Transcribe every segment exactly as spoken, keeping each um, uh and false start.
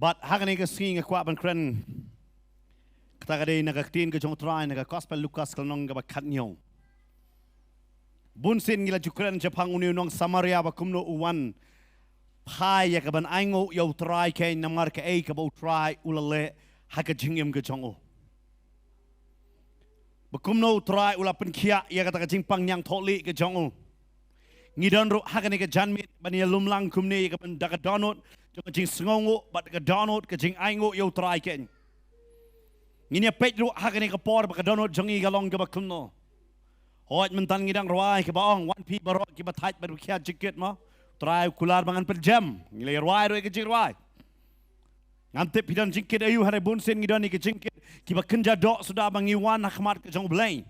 Bad ha kane ka sngi nga kwah ban kren kata ka dei na ka ktien ka jong U Trai na ka Gospel Lukas ka lynnong kaba khathynñiew. Bun sien ngi la ju kren shaphang une u nong Samaria ba kumno u wan phai ïa ka ban ainguh ïa U Trai, keiñ namar kaei kaba U Trai u la leh ha ka jingim ka jong u. Ba kumno U Trai u la pynkhiah ïa kata ka jingpang ñiangthohlieh ka jong u. Ngi don ruh ha kane ka janmiet ban ïalum lang kumne ïa ka ban da ka dohnud jong ka jingsngewnguh bad ka dohnud ka jingainguh ïa U Trai, keiñ. Ngin ïa peit ruh ha kane ka por ba ka dohnud jong ngi ka long kaba kumno. Hooid, mynta ngi dang rwai kaba ong, wan phi baroh kiba thait bad ba khia jingkit, mo. U Trai u kular ba ngan pynjem. Ngi la rwai ruh ïa ka jingrwai. Ngam tip phi don jingkit aïu, hynrei bun sien ngi don ïa ka jingkit kiba kynja doh suda ba ngi wan ha khmat ka jong U Blei.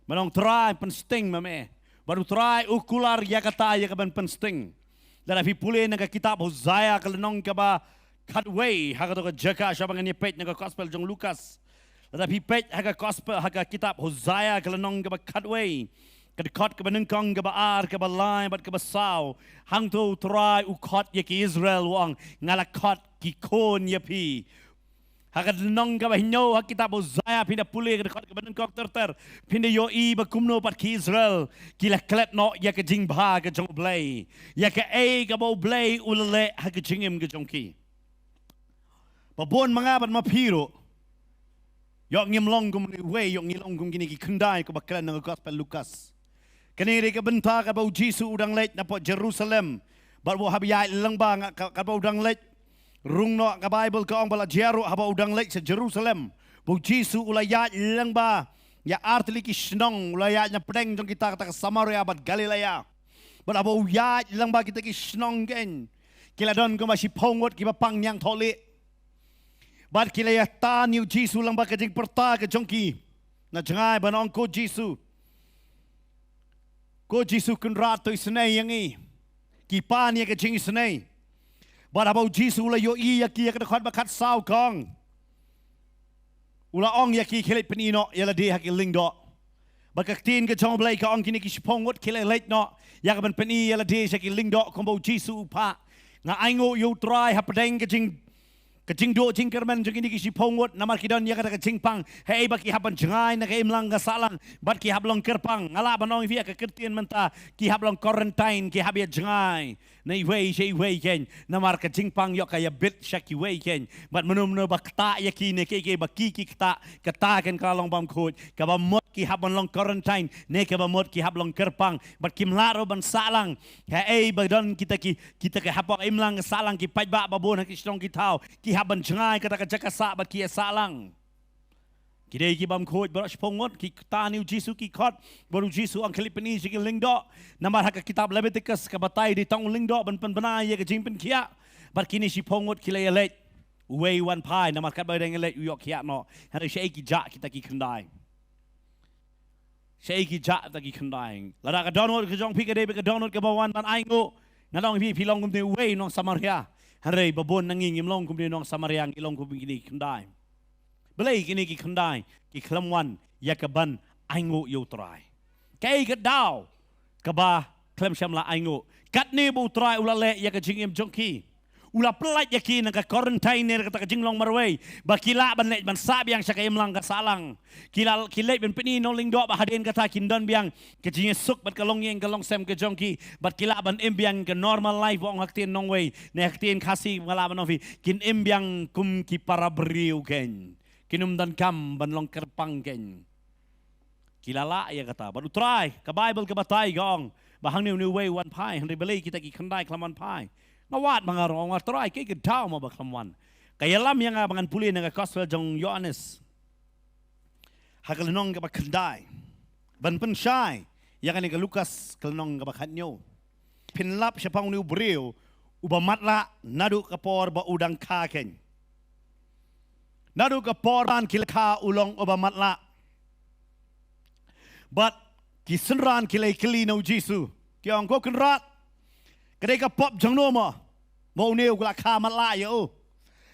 Ban ong, Trai, pynsting ma me. Bad U Trai u kular ïa kata, ïa ka ban pynsting. Lada phi pule na ka kitab Hosea ka lynnong kaba khatwei, ha kato ka jaka shaba ngan ïa peit na ka Gospel jong Lukas. Lada phi peit ha ka Gospel, ha ka kitab Hosea ka lynnong kaba khatwei, ka dkhot kaba nyngkong, kaba ar, kaba lai bad kaba saw, hangto U Trai u khot ïa ki Israel, u ong, nga la khot ki khun ïa phi. Ha ka lynnong kaba hynñiew ha kitab Hosea, phin da pule ka dkhot kaba nyngkong ter ter, phin da ïohi ba kumno pat ki Israel ki la klet noh ïa ka jingbha ka jong U Blei, ïa kaei kaba U Blei u la leh ha ka jingim ka jong ki. Ba bun ma nga bad ma phi ruh, ïoh ngim long kum uwei, ïoh ngi long kum kine ki khyndai kiba kren na ka Gospel Lukas. Kane dei ka bynta kaba U Jisu u dang leit napoh Jerusalem. Bad u hap ïaid lyngba, nga ka, kaba u dang leit, rung noh ka Baibl ka ong ba la jia ruh haba u dang leit sha Jerusalem, ba U Jisu u la ïaid lyngba ïa artylli ki shnong, u la ïaid na pdeng jong kita, kata ka Samaria bad Galilea. Bad haba u ïaid lyngba kita ki shnong, keiñ, ki la don kumba shiphew ngut kiba pang ñiangthohlieh. Bad ki la ïatai ïa U Jisu lyngba ka jingpyrta ka jong ki na jngai ban ong, Ko Jisu, Ko Jisu Kynrad, to isynei ïa ngi. Ki pan ïa ka jingisynei. Bad haba U Jisu u la ïohi ïa ki, ïa ka dkhot ba khatsaw ka ong, u la ong ïa ki, khie leit pyni noh ïa lade ha ki lyngdoh. Bad ka ktien ka jong U Blei ka ong, kine ki shiphew ngut ki la leit noh ïa ka ban pyni ïa lade sha ki lyngdoh kumba U Jisu u phah. Nga ainguh ïa U Trai hapdeng ka jing, ka jingduh jingkyrmen jong kine ki shiphew ngut, namar ki don ïa kata ka jingpang, haei ba ki hap ban jngai na ka imlang ka sahlang bad ki hap long kyrpang. Nga lah ban ong ïa phi, ha ka ktien mynta, ki hap long quarantine, ki hap ïa jngai na iwei sha iwei, keiñ, namar ka jingpang ïoh ka ïa bit sha kiwei, keiñ. Bad mynno mynno ba ktah ïa ki ne kiei kiei ba ki ki ktah, kata keiñ ka long bymkhuid. Kaba mut ki hap ban long quarantine, ne kaba mut ki hap long kyrpang. Bad kim lah ruh ban sahlang. Haei ba don kita ki, kita ki hapoh imlang ka sahlang, ki paidbah ba bun ha ki shnong ki thaw, ki hap ban jngai kata ka jaka sah bad ki ïa sahlang. Ki dei ki bymkhuid baroh shiphew ngut, ki ktah ïa U Jisu, ki khot bad U Jisu u ong, khie leit pyni sha ki lyngdoh. Namar ha ka kitab Leviticus ka batai dei tang u lyngdoh ban pynbna ïa ka jingpynkhiah. Bad kine shiphew ngut ki la ïa leit. Uwei u wan phai, namar katba u dang ïa leit u ïoh khiah noh. Hynrei shaei ki jah kita ki khyndai? Shaei ki jah kita ki khyndai? Lada ka dohnud ka jong phi ka dei ba ka dohnud kaba wan ban ainguh, ngan ong ïa phi, phi long kumne uwei u nong Samaria. Hynrei ba bun na ngi ngim long kumne u nong Samaria, ngi long kum kine ki khyndai. Balei kine ki khyndai ki khlem wan ïa ka ban ainguh ïa U Trai? Kaei ka daw kaba khlem shym la ainguh? Katne ba U Trai u la leh ïa ka jingim jong ki, u la pyllait ïa ki na ka quarantine ne kata ka jinglong marwei, ba ki lah ban leit ban sah biang sha ka imlang ka sahlang. Ki la, ki leit ban pyni na u lyngdoh, ba hadien kata kin don biang ka jingïasuk bad ka longïing ka longsem ka jong ki, bad ki lah ban im biang ka normal life, ba ong ha ktien nongwei ne ha ktien Khasi, ba lah ban ong ïa phi, kin im biang kum ki para briew, keiñ. Kin ym donkam ban long kyrpang, keiñ. Ki la lah ïa kata. Bad U Trai, ka Baibl ka batai ka ong ba hangne une uwei u wan phai, hynrei balei kita ki khyndai khlem wan phai? Nga wad ma nga ruh, nga ong, Trai, kaei ka daw mo ba khlem wan? Ka ïalam ïa nga ba ngan pule na ka Gospel jong u Ïoannis, ha ka lynnong kaba khyndai, ban pynshai ïa kane ka Lukas ka lynnong kaba khathynñiew. Phin lap shaphang une u briew uba matlah naduh ka por ba u dang kha, keiñ. Naduh ka por ba ki la kha u long uba matlah. Bad ki synran ki la ïakylli na U Jisu, ki ong, Ko Kynrad, ka dei ka pop jong no mo, ba une u la kha matlah ïa u?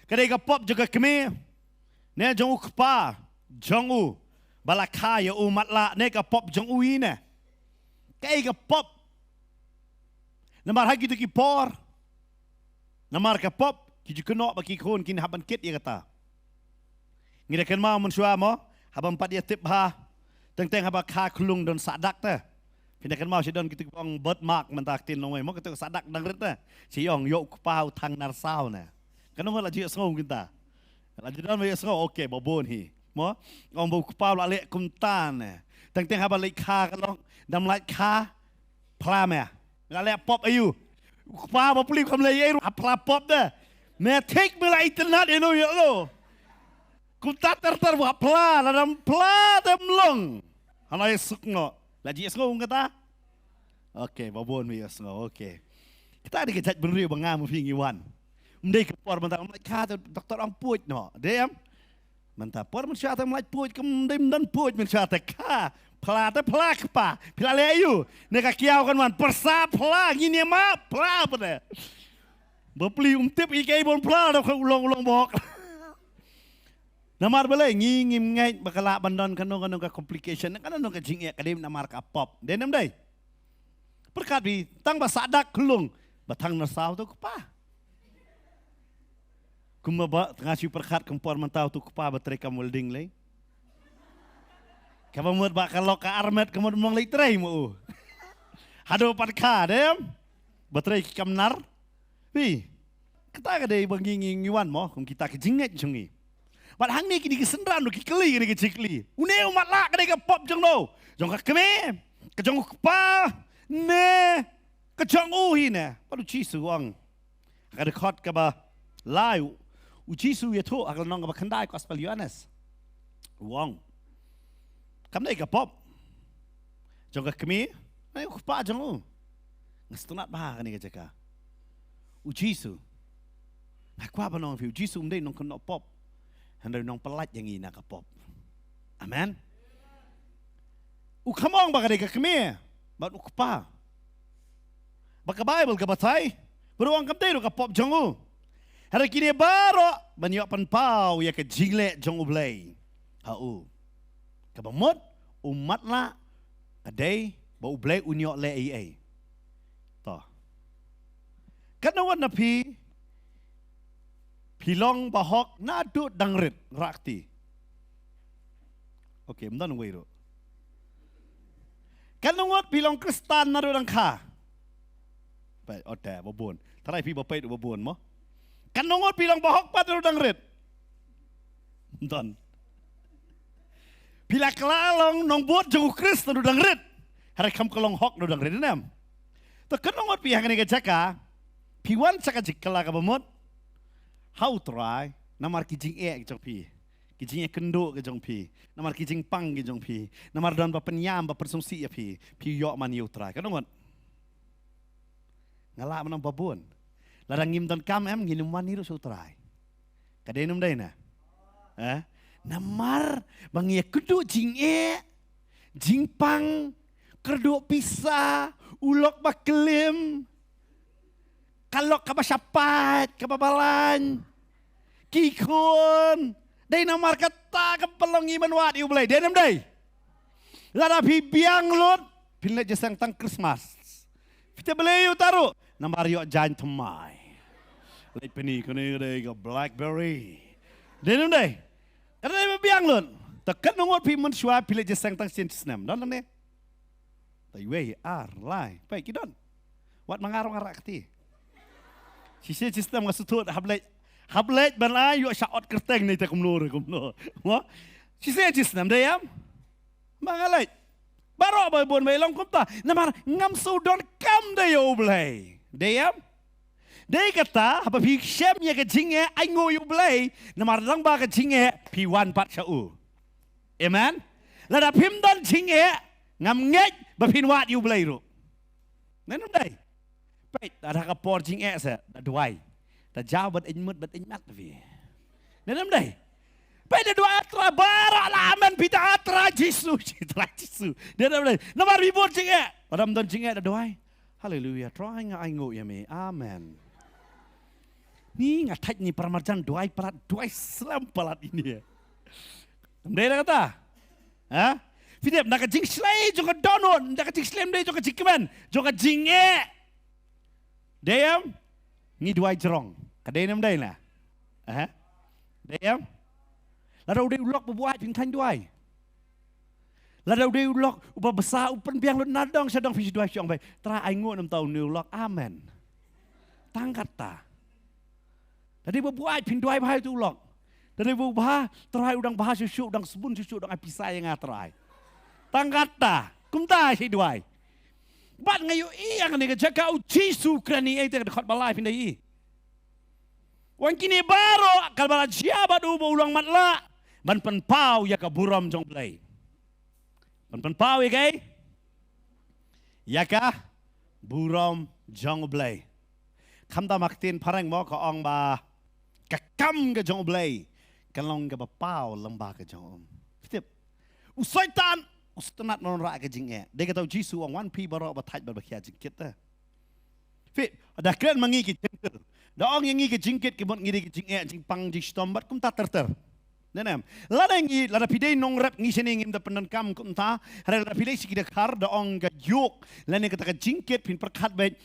Ka dei ka pop jong ka kmie, ne jong u kpa jong u? ba la kha ïa u matlah ne ka pop jong u hi ne. Kaei ka pop? Namar ha kito ki por, namar ka pop ki ju kynnoh ba ki khun kin hap ban kit ïa kata. Ngi da kynmaw mynshuwa mo, haba ym pat ïa tip bha, teng teng haba kha khlung don sahdak te. Phi da kynmaw shi don kito ki bong birthmark mynta ktien longwei mo, kito sahdak dang rit te. Shi ong ïoh u kpa u thang narsaw ne. Kano ngut la ju ïohsngew kita? La ju don ba ïohsngew, okay, ba bun hi. Mo, ong ba u kpa la leh kumta ne. Teng teng haba leit kha ka long, dam lait kha, phla me. Nga leh pop aïu. U kpa ba pli kam leh ei ruh, phla pop de. Me thik me la itynnad ïa no ïa lo. Kumta ter ter ba phla, la dam phla te ym long. Hana ïa suk no. La ju ïohsngew kata? Okay, ba bun me ïohsngew, okay. Kita dei ka jait bynriew ba nga ma phi ngi wan. Ym dei ka por mynta, ym lait kha te doktor ong puid no. Dei em? Mynta por mynshuwa te ym lait puid, kam dei ym don puid mynshuwa te kha. Phla te phla kpa. Phi la leh aïu. Ne ka kiaw kan wan. Pyrsa phla, ngin ïa map phla pat te. Ba pli um tip ïa kaei ban phla, da u long u long bok. Namar balei ngi ngim ngeit ba ka lah ban don kano kano ka complication, kano kano ka jingeh ka dei namar ka pop. Dei ne ym dei? Pyrkhat phi, tang ba sahdak khlung, ba thang narsaw te u kpa. Kumba ba nga shu pyrkhat kum por mynta te u kpa ba trei kam welding lei. Kaba mut ba ka lok ka armet ka mut mong lei trei mo u. Haduh pat kha, dei em? Ba trei ki kam nar. Phi, kata ka dei ba ngi ngi ngi wan mo, kum kita ki jingngeit jong ngi. Bad hangne kine ki synran ruh ki kylli kine ki jingkylli. Une u matlah ka dei ka pop jong no? Jong ka kmie, ka jong u kpa, ne ka jong u hi ne? Bad u Jisu u ong. Ha ka dkhot kaba lai, u Jisu u ïathuh ha ka lynnong kaba khyndai Gospel Ïohannes. U ong. Kam dei ka pop jong ka kmie, ne u kpa jong u. Nga sngewtynnat bha ha kane ka jaka. U Jisu. Nga kwah ban ong ïa phi, u Jisu um dei nongkynnoh pop. Hynrei u nongpyllait ïa ngi na ka pop. Amen. U kham ong ba ka dei ka kmie bad u kpa. Ba ka Baibl ka batai, ba ruh ong kam dei ruh ka pop jong u. Hynrei kine baroh ban ïoh pynpaw ïa ka jingleh jong U Blei ha u. Kaba mut u matlah ka dei ba U Blei un ïoh leh ei ei. To. Katno ngut na phi, phi long bahok naduh dang rit, rah kti. Okay, ym don wei ruh. Katno ngut phi long Khristan naduh dang kha? Peit, oh te, ba bun. Tharai phi ba peit ba bun mo. Katno ngut phi long bahok pat naduh dang rit? Ym don. Phi la kylla long nongbud jong u Khrist naduh dang rit. Hynrei kam kylla long hok naduh dang rit, ne em? To katno ngut phi ha kane ka jaka, phi wan sha ka jingkylla kaba mut ha U Trai, namar ki jingeh ki jong phi, ki jingeh kynduh ki jong phi, namar ki jingpang ki jong phi, namar don ba pynïam ba pynsngewsih ïa phi, phi ïoh man ïa U Trai. Katno ngut? Nga lah ban ong ba bun. Lada ngim don kam em, ngin ym wan hi ruh sha U Trai. Ka dei ne ym dei na? Eh? Namar ba ngi ïakynduh jingeh, jingpang, kyrduh pisa, u lok ba klim, ka lok kaba shaphang, kaba balang, ki khun. Dei namar kata ka pynlong ngi ban wad ïa U Blei. Dei ne ym dei? Lada phi biang lut, phin leit jingïaseng tang Christmas. Phi te balei ïa uta ruh? Namar ïoh jaiñ thymmai. Leit pyni kane ka dei ka Blackberry. Dei ne ym dei? Ka dei ba biang lut. Te katno ngut phi mynshuwa phi leit jingïaseng tang shisien snem? Don ne? Te iwei, ar, lai. Peit ki don. Wat ma nga ruh nga rah kti. Shisien shisnem nga sngewthuh hap leit. Hap leit ban ai ïoh sha ot kyrteng ne te kumno re kumno. Mo? Shisien shisnem dei em? Ma nga leit. Baroh ba bun ba ïalong kumta. Namar ngam shu donkam da ïa U Blei. Dei em? Dei kata haba phi shem ïa ka jingeh, ainguh ïa U Blei. Namar lyngba ka jingeh phi wan pat sha u. Amen. Lada phim don jingeh, ngam ngeit ba phin wad ïa U Blei ruh. Dei ne ym dei? Peit, lada ka por jingeh sa, da duwai. Da jaw bad ïeng mut bad ïeng mat phi. Dei ne ym dei? Peit, da duwai, A Trai, baroh la amen phi, A Trai Jisu, A Trai Jisu. Dei ne ym dei? Namar phi bun jingeh. Lada ym don jingeh da duwai. Haleluia, Trai nga ainguh ïa me. Amen. Ni nga thait ni para marjan duwai palat, duwai slem palat ini. Ym dei da kata? Ha? Phi tip, na ka jingshlei jong ka dohnud, na ka jingshlei, ym dei jong ka jingkmen, jong ka jingeh. Dei em? Ngi duwai jrong. Ka dei ne ym dei la? Ha? Dei em? Lada u dei u lok ba buaid, phin thaiñ duwai. Lada u dei u lok uba bsa, u pynbiang lut na dong sha dong, phi shu duwai, phi ong beit, Trai, ai nguh na bynta une u lok. Amen. Tang katta. Lada dei ba buaid, phin duwai bha ïa utu u lok. Lada dei ba u bha, Trai, u dang bha shuh shuh, u dang sbun shuh shuh, u dang ai pisa ïa nga, Trai. Tang katta. Kumta shu duwai. Bad nga ïohi ïa kane ka jaka, U Jisu u kren ïa kata ka dkhot ba lai, phin da ïohi. U ong, kine baroh, kaba la jia bad u, ba u long matlah, ban pynpaw ïa ka burom jong U Blei. Ban pynpaw ïa kaei? Ïa ka burom jong U Blei. Khamtam ha ka ktien phareng mo, ka ong ba ka kam ka jong U Blei kan long kaba paw lyngba ka jong um. Phi tip, u Soitan u sngewtynnat ban wanrah ka jingeh. Dei kata U Jisu u ong, wan phi baroh ba thait bad ba khia jingkit te. Phi, da kren ma ngi ki Jentil, da ong ïa ngi ka jingkit, ka mut ngi dei ka jingeh, jingpang, jingshitom bad kumta ter ter. Ne em? Lada ngi, lada phi dei nongrep, ngi shane ngim da pyndonkam kumta. Hynrei lada phi leit sha ki dkhar, da ong ka yoke lane kata ka jingkit, phin pyrkhat beit.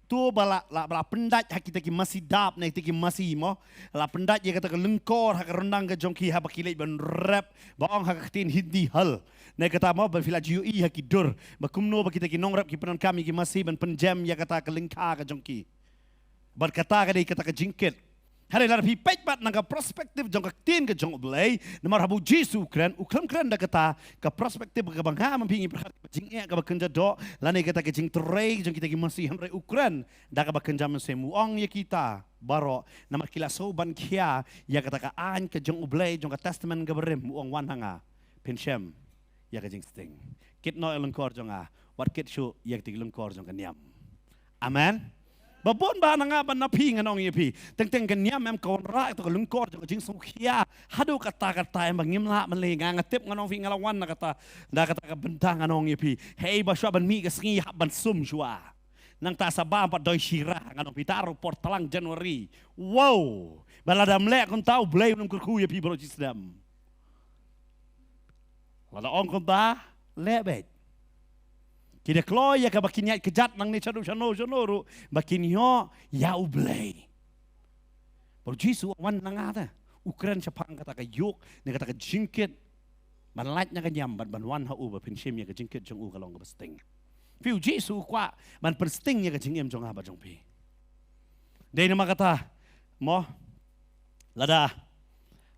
To ba la, la, ba la pyndait ha kita ki masi dap ne kita ki masi mo. La pyndait ïa kata ka lyngkor ha ka ryndang ka jong ki, haba ki leit ban rep, ba ong ha ka ktien Hindi hal. Ne kata mo, ba phi la ju ïohi ha ki dur ba kumno ba kita ki nongrep ki pyndonkam ïa ki masi ban pynjem ïa kata ka lyngkha ka jong ki. Bad kata ka dei kata ka jingkit. Hynrei lada phi peit pat na ka perspective jong ka ktien ka jong U Blei, namar haba U Jisu u kren, u khlem kren da kata ka perspective kaba nga bad phi ngi pyrkhat, ka jingeh kaba kynja doh, lane kata ka jingtrei jong kita ki masi, hynrei u kren da kaba kynja mynsiem, u ong ïa kita baroh, namar ki la sngewban khia ïa kata ka aiñ ka jong U Blei jong ka Testament kaba rim, u ong, wan ha nga, phin shem ïa ka jingsting. Kit noh ïa ka lyngkor jong nga, wat kit shuh ïa ka lyngkor jong ka niam. Amen. Ba bun ba na nga bad na phi ngan ong ïa phi, teng teng ka niam em ka wanrah ïa ka lyngkor jong ka jingsngewkhia. Haduh katta katta em ba ngim lah ban leh. Nga, nga tip, ngan ong phi, nga la wan na kata, na kata ka bynta, ngan ong ïa phi, hei, ba shuwa ban mih ka sngi, hap ban sum shuwa. Nangta sa bam pat doi shira, ngan ong phi, ta ruh por tlang January. Wow. Ba lada ym leh kumta, U Blei un ym kyrkhu ïa phi baroh shi snem. Lada ong kumta, leh beit. Ki da kloi ïa kaba kin ïaid kjat nangne shaduh shano shano ruh, ba kin ïoh ïa U Blei. Bad U Jisu u wan na nga te, u kren shaphang kata ka yoke ne kata ka jingkit, ban lait na ka niam bad ban wan ha u ba phin shem ïa ka jingkit jong u ka long kaba sting. Phi, U Jisu u kwah ban pynsting ïa ka jingim jong nga bad jong phi. Dei namar kata mo, lada,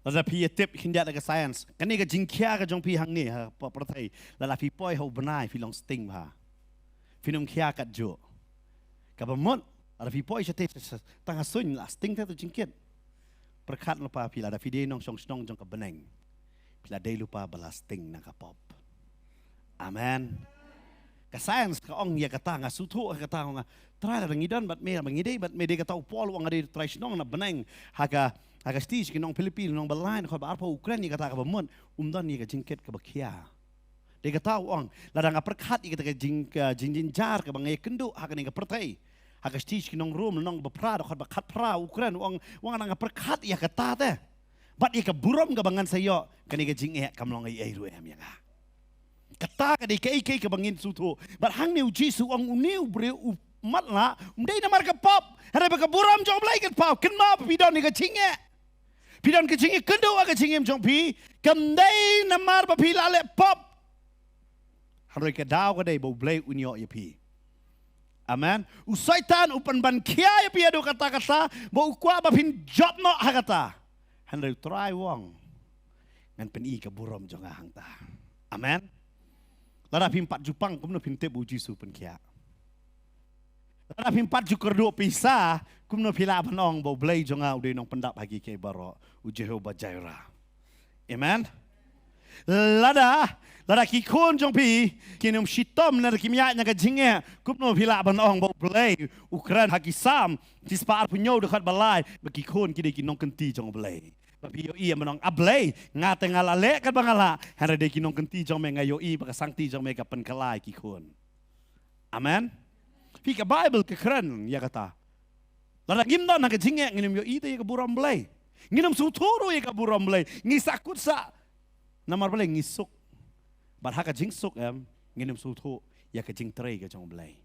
lada phi ïa tip khyndiat da ka science, kane ka jingkhia ka jong phi hangne ha pyrthei, lada phi poi ha u bnai phi long sting bha. Phin ym khia katjuh. Kaba mut, lada phi poi shatei, tang ha suiñ la sting te tu jingkit. Pyrkhat lypa phi, lada phi dei nongshong shnong jong ka bneng, phi la dei lypa ba la sting na ka pop. Amen. Ka science ka ong ïa kata, nga sngewthuh ïa kata, nga, Trai, lada ngi don bad me, ba ngi dei bad me, dei kata u Paul u ong, nga dei trai shnong na bneng. Ha ka, ha ka shithi sha ki nong Philippi, nong ba lai, na khot ba arphew, u kren ïa kata kaba mut, um don ïa ka jingkit kaba khia. Dei kata u ong, lada nga pyrkhat ïa kata ka jing, ka jingjynjar kaba nga ïakynduh ha kane ka pyrthei. Ha ka shithi sha ki nong Rom, nong ba phra, dkhot ba khatphra, u kren, u ong, u ong, lada nga pyrkhat ïa kata te, bad ïa ka burom kaba ngan sa ïoh, kane ka jingeh kam long ei ei ruh em ïa nga. Kata ka dei kaei kaei kaba ngin sngewthuh. Bad hangne U Jisu u ong, une u briew u matlah, um dei namar ka pop, hynrei ba ka burom jong U Blei kan paw. Kynmaw, phi don ïa ka jingeh, phi don ka jingïakynduh ha ka jingim jong phi, kam dei namar ba phi la leh pop. Hynrei ka daw ka dei ba U Blei un ïoh ïa phi. Amen. U Soitan u pynban khia ïa phi haduh katta katta, ba u kwah ba phin jop noh ha kata. Hynrei U Trai u ong, ngan pyni ka burom jong nga hangta. Amen. Lada phim pat ju pang, kumno phin tip U Jisu pynkhiah? Lada phim pat ju kyrduh pisa, kumno phi lah ban ong ba U Blei jong nga u dei nongpyndap ha kiei kiei baroh, u Jehovah Jireh? Amen. Lada, lada ki khun jong phi kin ym shitom, lada kim ïaid na ka jingeh, kumno phi lah ban ong ba U Blei u kren? Ha ki Salm shispah arphew hynñiew, dkhot ba lai, ba ki khun ki dei ki nongkynti jong U Blei. Ba phi ïohi ban ong, A Blei, nga te nga la leh katba nga lah, hynrei dei ki nongkynti jong me, nga ïohi ba ka sangti jong me ka pynkylla ïa ki khun. Amen. Phi, ka Baibl ka kren ïa kata. Lada ngim don ha ka jingeh, ngin ym ïohi te ïa ka burom Blei. Ngin ym sngewthuh ruh ïa ka burom Blei. Ngi sah kut sah. Namar balei? Ngi suk. Bad ha ka jingsuk em, ngin ym sngewthuh ïa ka jingtrei ka jong U Blei.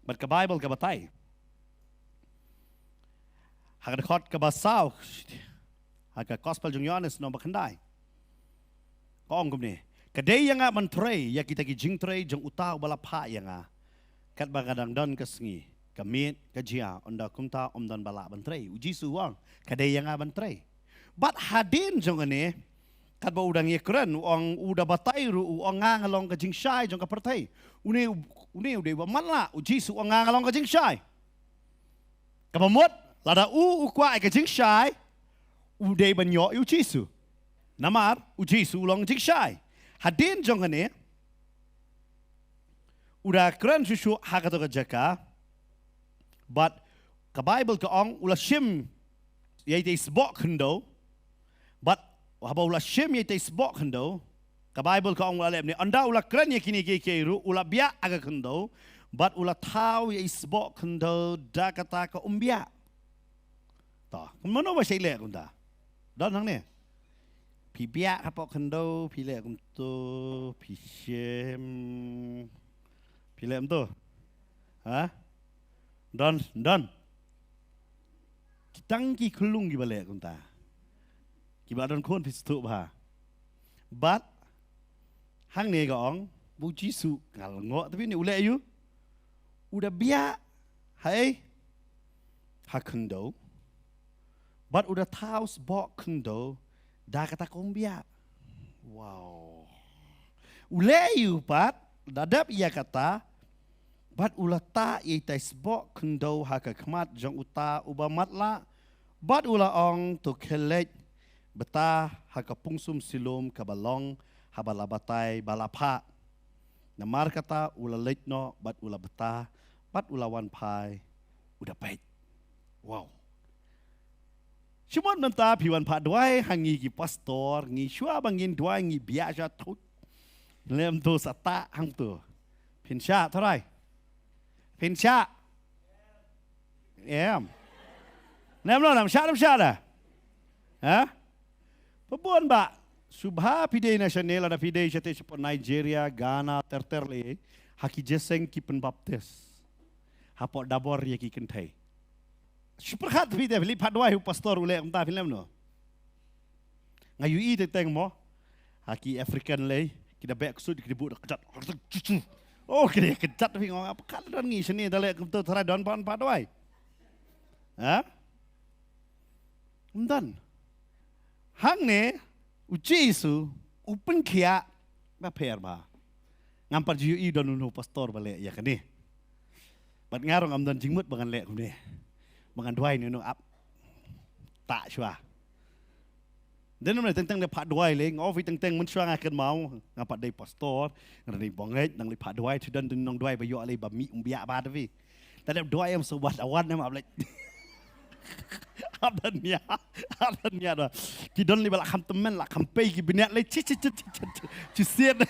Bad ka Baibl ka batai ha ka dkhot kaba saw ha ka Gospel jong Ïoannis lynnong ba khyndai. Ka ong kumne: Ka dei ïa nga ban trei ïa kita ki jingtrei jong uta uba la phah ïa nga. Katba ka dang don ka sngi, ka miet ka jia, ynda kumta ym don ba lah ban trei. U Jisu u ong, ka dei ïa nga ban trei. Bad hadien jong kane, katba u dang ïakren, u ong, u da batai ruh, u ong, nga nga long ka jingshai jong ka pyrthei. Une, une u dei ba matlah, u Jisu u ong, nga nga long ka jingshai. Kaba mut, lada u u kwah ïa ka jingshai, u dei ban ïoh ïa u Jisu. Namar u Jisu u long jingshai. Hadien jong kane, u da kren shuh shuh ha kato ka jaka. Bad ka Baibl ka ong, u la shim ïa itei i sboh khyndew. Bad haba u la shim ïa itei i sboh khyndew, ka Baibl ka ong, u la leh kumne, ynda u la kren ïa kine kiei kiei ruh, u la biah ha ka khyndew, bad u la thaw ïa i sboh khyndew da kata ka umbiah. To, kumno ba shait leh kumta? Don hangne. Phi biah hapoh khyndew, phi leh kumto, phi shim. Phi leh kumto. Ha? Don, don. Ki tang ki khyllung kiba leh kumta. Kiba don khun phi sngewthuh bha. Bad hangne ka ong, ba u Jisu, nga la ngoh, tapi une u leh aiu? U da biah ha ei? Ha khyndew. Bad u da thaw sboh khyndew da kata ka umbiah. Wow. U leh aiu pat, da dep ïa kata, bad u la tah ïa itai i sboh khyndew ha ka khmat jong uta uba matlah, bad u la ong, to khie leit beit ha ka pungsum Siloam kaba long haba la batai ba la phah. Namar kata u la leit noh bad u la beit, bad u la wan phai u da peit. Wow. Shu mut mynta phi wan phah duwai ha ngi ki pastor, ngi shuwa ba ngin duwai ngi biah sha thut. Lem tu sa tah hangtu. Phin shah tharai. Phin shah. Em. Nem lo, nem shah, nem shah da. Ha? Pabun ba, shu bha phi dei na shane, lada phi dei shate shapoh Nigeria, Ghana, ter ter lei, ha ki jingïaseng ki pynbaptis. Hapoh Dabor ïa ki kynthei. Shu pyrkhat phi te, phi leit phah duwai ha u pastor u leh kumta, phi lem no. Nga ïohi teng teng mo. Ha ki African lei, ki da beh ksuid, ki da buh da kjat. Oh, ki da kjat phi, nga pyrkhat don ngi shane da leh kumta, tharai don ban phah duwai. Ha? Ym don. Hangne, u Jisu u pynkhiah bapher bha. Ngam pat ju ïohi don uno u pastor ba leh ïa kane. Bad nga ruh ngam don jingmut ba ngan leh kumne. Ba ngan duwai ne uno ap. Tah shuwa. Dei namar teng teng leit phah duwai lei, nga ong phi teng teng mynshuwa nga kynmaw, nga pat dei pastor, nga dei bangeit, nang leit phah duwai, te don dei nongduwai ba ïoh lei ba mih umbiah bad phi. Te dep duwai em, sa wan, wan em, ap leit. Ap don nia, ap don nia da. Ki don lei ba la kham tymmen, la kham pei ki bniat lei, chi, chi, chi siat.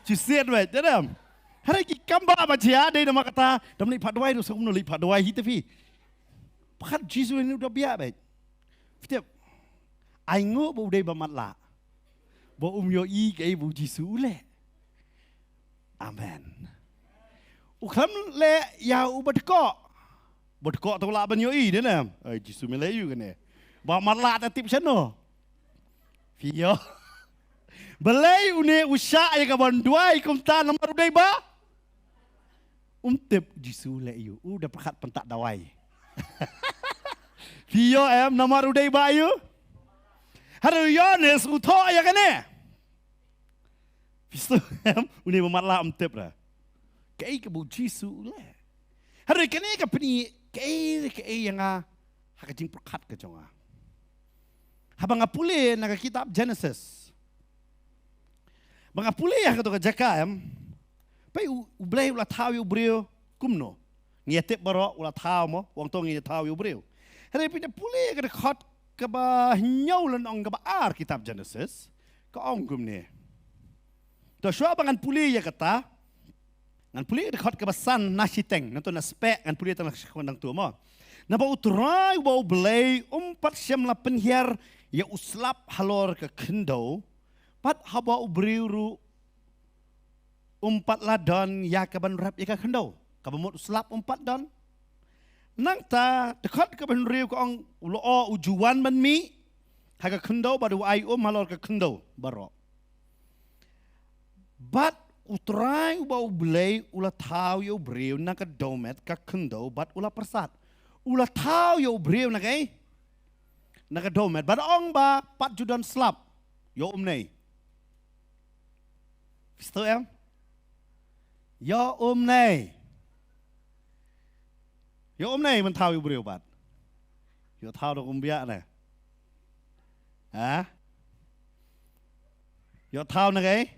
Chi siat wei, te dem. Hare ki kam ba ba jia, dei namar kata, dang leit phah duwai ruh sa kumno leit phah duwai hi te phi. Pyrkhat Jisu une u da biah beit. Phi tip. Ai nguh ba u dei ba matlah. Ba um ïohi kaei ba u Jisu u leh. Amen. U khlem leh ïa u ba dkoh. Ba dkoh te u lah ban ïohi ne ne. Ai Jisu me leh aiu kane. Ba matlah te tip shano. Phi ïoh. Balei une u shah ïa ka ban duwai kumta namar u dei ba Um tip Jisu u leh aiu, u da pyrkhat pyntah dawai. Phi ïoh em namar u dei ba aiu? Hynrei u Ïoannis u thoh ïa kane. Phi sngewthuh em, une ba matlah um tip re. Kaei kaba u Jisu u leh. Hynrei kane ka pyni kaei re kaei ïa nga ha ka jingpyrkhat ka jong nga. Haba nga pule na ka kitab Genesis. Ba nga pule ha kato ka jaka em. Peit u, u Blei u la thaw ïa u briew kumno. Ngi ïa tip baroh u la thaw mo, u ong to ngi ïa thaw ïa u briew. Hynrei phi da pule ka dkhot kaba hynñiew lane ong kaba ar kitab Genesis. Ka ong kumne. To shuwa ba ngan pule ïa kata. Ngan pule ka dkhot kaba san na shiteng, nangto na speh ngan pule tang na shiteng nangto mo. Naba u Trai uba u Blei um pat shym la pynhiar ïa u slap halor ka khyndew, bad haba u briew ruh um pat la don ïa ka ban rep ïa ka khyndew. Kaba mut u slap um pat don. Nangta, dkhot kaba hynriew ka ong, u la ong u ju wan ban mih ha ka khyndew bad u ai um halor ka khyndew baroh. Bad U Trai uba U Blei u la thaw ïa u briew na ka dohmed ka khyndew bad u la pyrsad. U la thaw ïa u briew na kaei? Na ka dohmed. Bad ong ba pat ju don slap. Ïoh um nei. Phi sngewthuh em? Ïoh um nei. Ïoh um nei, man thaw ïa u briew pat. Ïoh thaw da kumba biang ne. Ha? Ïoh thaw na kaei?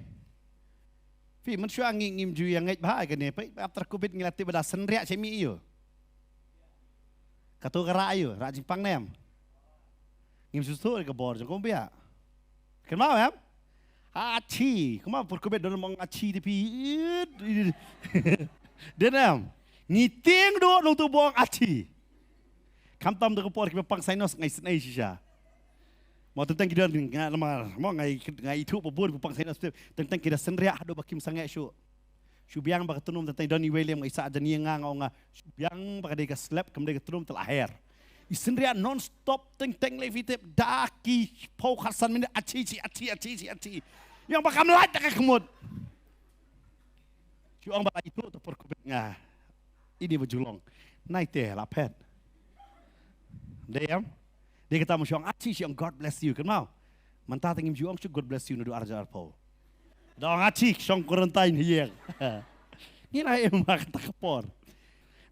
Phi, mynshuwa ngi ngim ju ïa ngeit bha ïa kane, peit after covid ngi la tip ba da synriah sha mih ïa u. Kato ka rah ïa u, rah jingpang ne em? Ngim sngewthuh ïa ka bor jong kumba biang. Kynmaw em? Achi, kumba por covid don ong achi te phi. Dei ne em? Ngi tieng duh nangtu ba ong achi. Khamtam da ka por kiba pang sinus nga isynei shisha. Mo teng teng ki don nga namar mo nga i, nga ithuh ba bun ba pang sinus te. Teng teng ki da synriah haduh ba kim sangeh shuh. Shu biang ba ka tnum, teng teng don iwei lem nga i sah jan ïa nga, nga ong nga. Shu biang ba ka dei ka slap, kam dei ka tnum, te la her. I synriah non stop, teng teng lei phi tip, da ki phew khatsan minit, achi chi, achi, achi chi, achi. Ïa ba kam lait da ka khmut. Shu ong ba la ithuh te por covid nga. Ine ba ju long. Nai te la phet. Dei em? Dei kata mo shu ong achi, shu ong God bless you. Kynmaw? Mynta te ngim ju ong shuh God bless you naduh arhajar arphew. Da ong achi, shong quarantine hi ïeng. Ngi la em ha kata ka por.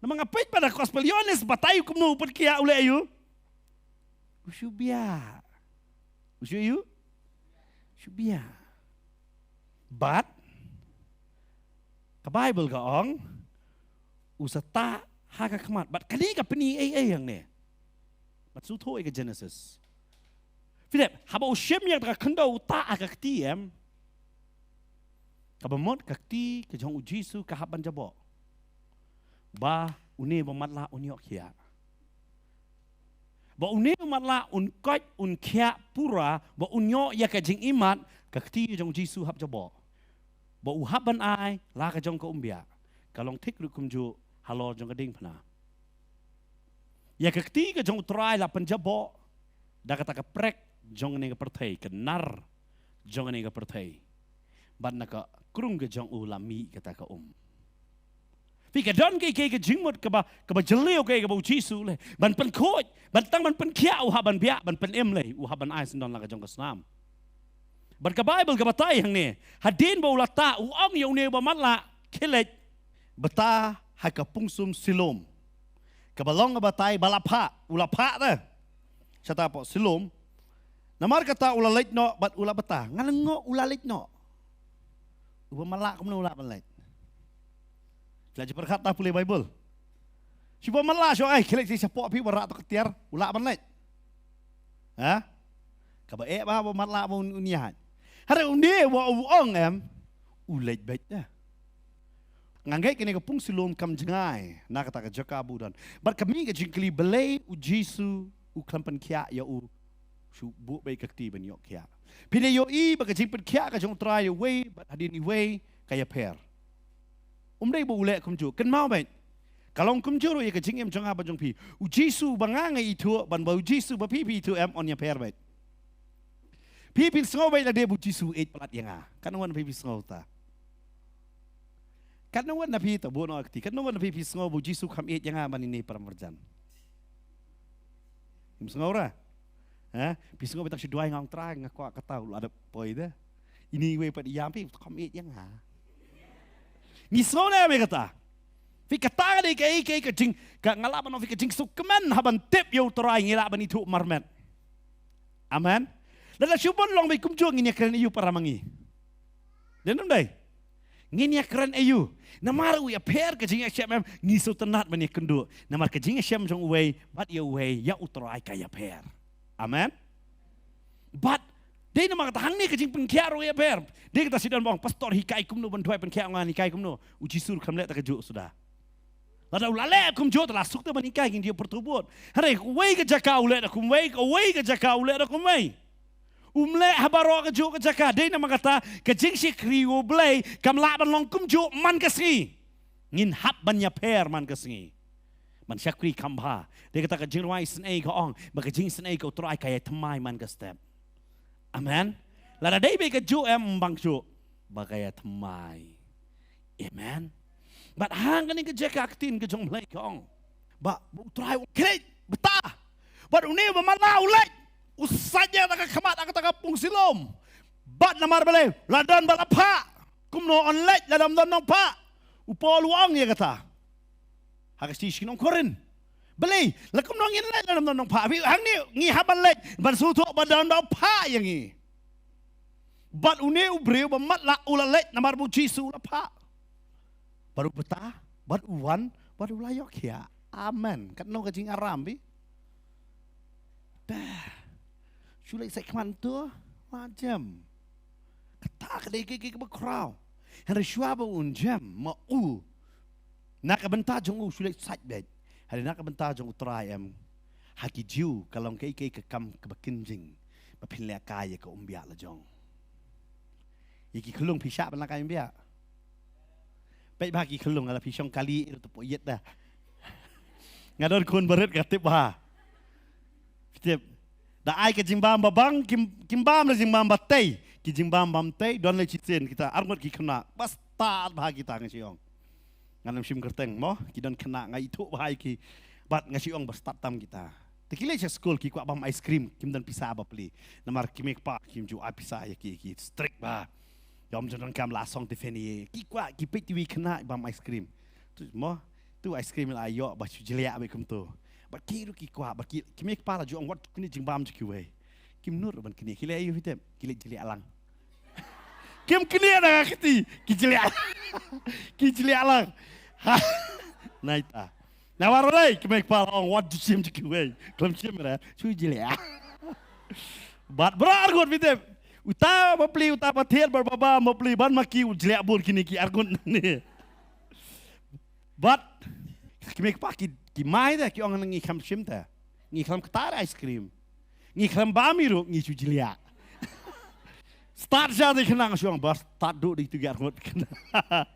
Namar nga peit ba da gospel Ïoannis batai u kumno u pynkhiah, u leh aïu? U shu biang. U shu aïu? U shu biang. Bad ka Baibl ka ong u sa tah ha ka khmat. Bad kane ka pyni ei ei hangne? Bad sngewthuh ïa ka Genesis. Phi tip, haba u shim ïa ka khyndew u tah ha ka kti em? Kaba mut ka kti ka jong u Jisu ka hap ban jaboh. Ba une ba matlah un ïoh khiah. Ba une ba matlah un koit, un khiah pura, ba un ïoh ïa ka jingïemat, ka kti jong u Jisu hap jaboh. Ba u hap ban ai la ka jong ka umbiah. Ka long thik ruh kumjuh halor jong ka diengphna. Ïa ka kti ka jong u Trai la pynjaboh da kata ka prek jong kane ka pyrthei, ka nar jong kane ka pyrthei. Bad na ka krung ka jong u la mih kata ka um. Phi, ka don kaei kaei ka jingmut kaba, kaba jylliew kaei kaba u Jisu leh ban pynkhuid, ban tang ban pynkhiah, u hap ban biah, ban pynim lei, u hap ban ai syndon la ka jong ka snam. Bad ka Baibl ka batai hangne, hadien ba u la tah, u ong ïa une ba matlah, khie leit bata ha ka pungsum Siloam. Kaba long ka batai ba la phah, u la phah te. Shata hapoh Siloam. Namar kata u la leit noh bad u la bata. Nga la ong u la leit noh. U ba matlah kumno u lah ban leit? Phi la ju pyrkhat, ta pule Baibl. Shu ba matlah shu ai, khie leit shapoh phi ba rah to ka tiar, u lah ban leit? Ha? Kaba eh ba, ba matlah ba un, un ïaid. Hynrei une ba u ong em, u leit beit te. Nga ngeit kane ka pung Siloam kam jngai na kata ka jaka ba u don. Bad ka mih ka jingkylli balei u Jisu u khlem pynkhiah ïa u shu buh beit ka kti ban ïoh khiah. Phin ïohi ba ka jingpynkhiah ka jong u Trai ïa uwei bad hadien iwei ka ïapher. Um dei ba u leh kumjuh. Kynmaw beit. Ka long kumjuh ruh ïa ka jingim jong nga bad jong phi. U Jisu ba nga nga ithuh, bad ba u Jisu ba phi phi ithuh em, un ïapher beit. Phi phin sngew beit lada ba u Jisu u ïeit palat ïa nga. Katno ngut na phi phi sngew ta? Katno ngut na phi, ta buh noh ka kti, katno ngut na phi phi sngew ba u Jisu kam ïeit ïa nga ban ine i para marjan? Phim sngew ruh? Ha? Phi sngew beit tang shu duwai, nga ong Trai nga kwah kata, u la dep poi te. Ine iwei pat ïa phi kam ïeit ïa nga. Ngi sngew ne em ïa kata? Phi, kata ka dei kaei kaei ka jing, ka nga lah ban ong phi ka jingsngewkmen haba ngi tip ïa u Trai ngi lah ban ithuh marmet. Amen. Lada shu bun long beit kumjuh ngin ïakren aïu para ma ngi? Dei ne ym dei? Ngin ïakren aïu? Namar u ïapher ka jingïashem em, ngi sngewtynnat ban ïakynduh. Namar ka jingïashem jong uwei bad ïa uwei, ïa u Trai ka ïapher. Amen. Bad dei namar kata hangne ka jingpynkhiah ruh ïapher. Dei kata shu don ba ong pastor hikai kumno ban duwai pynkhiah, nga hikai kumno. U Jisu ruh kam leh ta kajuh suda. Lada u la leh kumjuh te la suk te ban hikai, ngin ïoh pyrthuh bud. Hynrei uwei ka jaka u leh da kumwei, uwei ka jaka u leh da kumwei. Um leh ha baroh kajuh ka jaka, dei namar kata ka jingshakri U Blei kam lah ban long kumjuh man ka sngi. Ngin hap ban ïapher man ka sngi. Ban shakri kham bha. Dei kata ka jingrwai isynei ka ong ba ka jingisynei ka U Trai ka ïathymmai man ka step. Amen. Lada dei ba kajuh em, bang juh ba ka ïathymmai. Amen. Bad hangkane ka jaka ka ktien ka jong U Blei ka ong ba, ba U Trai u khlieh, beta. Bad une ba matlah u leit, u sait ïa ka khmat ha kata ka pung Siloam. Bad namar balei? La don ba la phah. Kumno yn leit lada ym don nongphah? U Paul u ong ïa kata ha ka shithi sha ki nong Korinth. Balei? La kumno ngin leit lada ym don nongphah? Phi, hangne ngi hap ban leit ban sngewthuh ba don ba phah ïa ngi. Bad une u briew ba matlah u la leit namar ba U Jisu u la phah. Bad u beta, bad u wan, bad u la ïoh khiah. Amen. Katno ka jingaram phi. Bah. Shu leit sait khmat to, la jem. Kata ka dei ka, ka, kaba khraw. Hynrei shuwa ba un jem, ma u, na ka bynta jong u shu leit sait beit. Hynrei na ka bynta jong U Trai em, ha ki Jiw ka long kaei kaei ka kam kaba kynjing ba phin lehkai ïa ka umbiah la jong. Ïa ki khyllung phi shah ban lehkai umbiah? Peit bha ki khyllung, la phi shong kali ïa u, to poi ïit da. Nga don khun barit nga tip bha. Phi tip. Da ai ka jingbam ba bang, kim, kim bam da jingbam ba tei. Ki jingbam bam tei, don lei shisien kita, arngut ki khynnah. Ba stad bha kita, nga shu ong. Ngan ym shim kyrteng mo, ki don khynnah nga ithuh bha ïa ki. Bad nga shu ong ba stad tam kita. Te ki leit sha skul ki kwah bam ice cream, kim don pisa ba plie. Namar ki mei kpa kim ju ai pisa ïa ki, ki strict bha. Ym ju donkam la song Tiffany. Ki kwah, ki peit kiwei khynnah bam ice cream. Tu mo, tu ice cream la ïoh ba shu jliah beit kumto. Bad ki ruh ki kwah, bad ki, ki mei kpa la ju ong wat kine jingbam jong kiwei. Kim nud ruh ban knieh, ki leh aïu phi tip? Ki leit jliah lang. Kim knieh da ka kti, ki jliah. Ki jliah lang. Ha. Naita. Namar balei? Ki mei kpa la ong wat ju shim jong kiwei. Khlem shim re, shu jliah. Bad ba arngut phi tip, uta ba plie, uta ba thied, bad ba bam ba plie, bad ma ki u jliah bun kine ki arngut ne. Bad ki mei kpa ki, ki mai te, ki ong ngi khlem shim te. Ngi khlem ktar ice cream. Ngi khlem bam hi ruh, ngi shu jliah. Stad sha te khynnah, nga shu ong ba stad duh da itu ki arngut khynnah.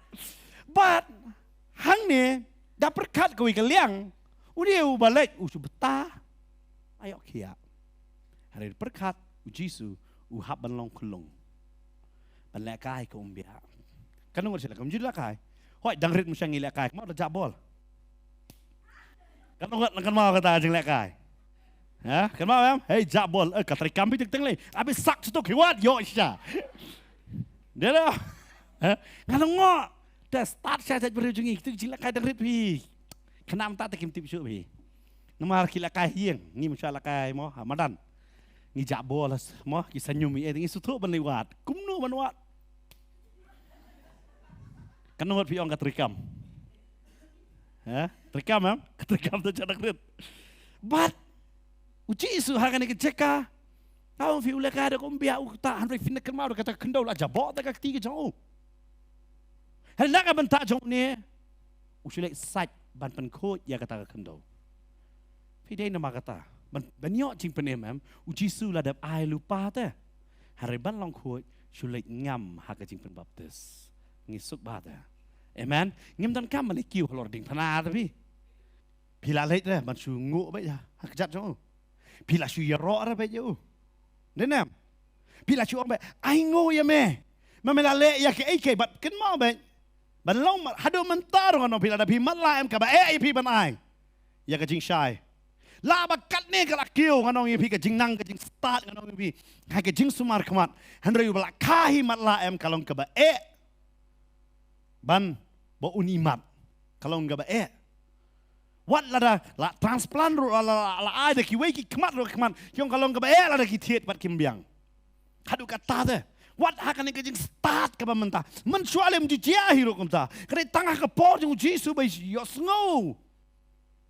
Bad hangne da pyrkhat kawei ka liang, une u ba leit u shu beta. Ïoh khiah. Hynrei pyrkhat U Jisu u hap ban long khyllung. Ban lehkai ka umbiah. Katno ngut shu lehkai? Ym ju lehkai. Hooid, dang rit mynshwa ngi lehkai. Kynmaw da jah bol. Katno ngut kynmaw kata jinglehkai? Ha? Kynmaw em? Hei, jah bol. Eh, ka treikam phi teng teng lei. Abi sak sha to ki wat, ïoh shisha. Dei da. Ha? Nga la ngoh. Te stad sha jait briew jong ngi. Kito ki jinglehkai dang rit phi. Khynnah mynta te kim tip shuh phi. Namar ki lehkai ha ïing, ngi mynshwa lehkai mo, ha madan. Ngi jah bol mo, ki saiñum ïa, ngi sngewthuh ban leit wad. Kumno ban wad? Katno ngut phi ong ka treikam? Ha? Treikam em? Ka treikam te jana krit. Bad U Jisu ha kane ka jaka, ka ong phi u lehkai da ka umbiah uta, hynrei phin da kynmaw da kata ka khyndew la jaboh da ka kti ka jong u. Hynrei na ka bynta jong une, u shu leit sait ban pynkhuid ïa kata ka khyndew. Phi dei namar kata ban, ban ïoh jingpynim em, U Jisu la dep ai lypa te. Hynrei ban long khuid shu leit ngam ha ka jingpynbaptis. Ngi suk bha te. Amen. Ngim donkam ban leit kiew halor diengphna te phi. Phi la leit re ban shu nguh beit ha ka kjat jong u. Phi la shu ïaroh re beit ïa u. Dei ne em? Phi la shu ong beit, ainguh ïa me. Ma me la leh ïa kaei kaei, bad kynmaw beit, ban long mat haduh mynta ruh, ngan ong phi, lada phi matlah em, kaba eh ïa phi ban ai ïa ka jingshai. Lah ba katne ka la kiew, ngan ong ïa phi, ka jingnang ka jingstad, ngan ong ïa phi, ha ka jingsumar khmat. Hynrei uba la kha hi matlah em, ka long kaba eh ban ba un imat. Ka long kaba eh. Wat lada la transplant ruh, la, la, la, la ai da kiwei ki khmat ruh, khmat ki ong ka long kaba eh lada ki thied bad kim biang. Haduh katta te. Wat ha kane ka jingstad kaba mynta, mynshuwa lem ju jia hi ruh kumta. Ka dei tang ha ka por jong U Jisu ba ïohsngew.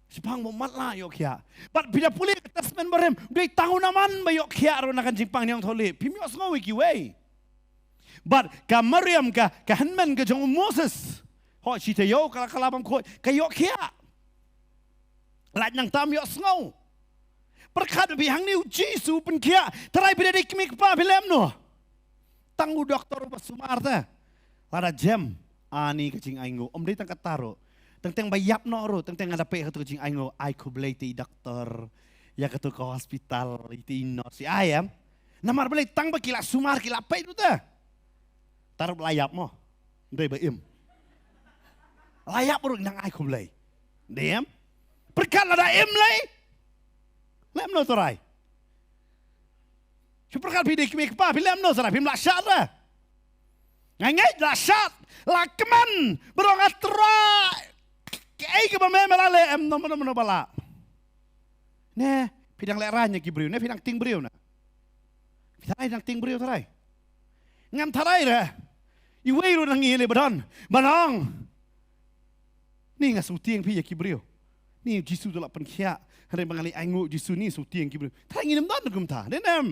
Shaphang ba u matlah ïoh khiah. Bad phi da pule ka Testament Barim, dei tang u Naaman ba ïoh khiah ruh na ka jingpang ñiangthohlieh. Phim ïohsngew ïa kiwei. Bad ka Mariam, ka, ka hynmen ka jong u Moses, hooid, shi taïew ka la, ka la bam khuid, ka ïoh khiah. Lait nangta ym ïohsngew. Pyrkhat ba phi hangne u Jisu pynkhiah. Tharai phi dei kmie kpa phi leh kumno? Tang u doktor uba sumar te. Lada jem. Ani ka jingainguh. Ym dei tang kata ruh. Teng teng ba ïap noh ruh. Teng teng nga da peit ha katu ka jingainguh. Ai khublei te i doktor. Ïa katu ka hospital. Ïa te i nurse. Ai em. Namar balei tang ba ki la sumar ki la peit ruh te. Tang ruh la ïap mo. Ym dei ba im. La ïap ruh nang ai khublei. Dei em. Pyrkhat lada im lei. Leh kumno Trai? Shu pyrkhat phi dei kmie kpa, phi leh kumno Trai, phim lah shad re. Nga ngeit lah shad, lah kmen, baroh nga Trai. Kaei kaba me me la leh em, no mano mano ba lah. Ne, phi dang lehraiñ ïa ki briew, ne phi dang tieng briew na. Phi tharai dang tieng briew Trai. Ngam tharai re. Iwei ruh na ngi lei ba don, ba ong. Ni nga shu tieng phi ïa ki briew. Ni Jisu u la pynkhiah. Hynrei ba nga leit ainguh Jisu ni shu tieng ki briew. Tharai ngin ym don kumta. Dei ne em.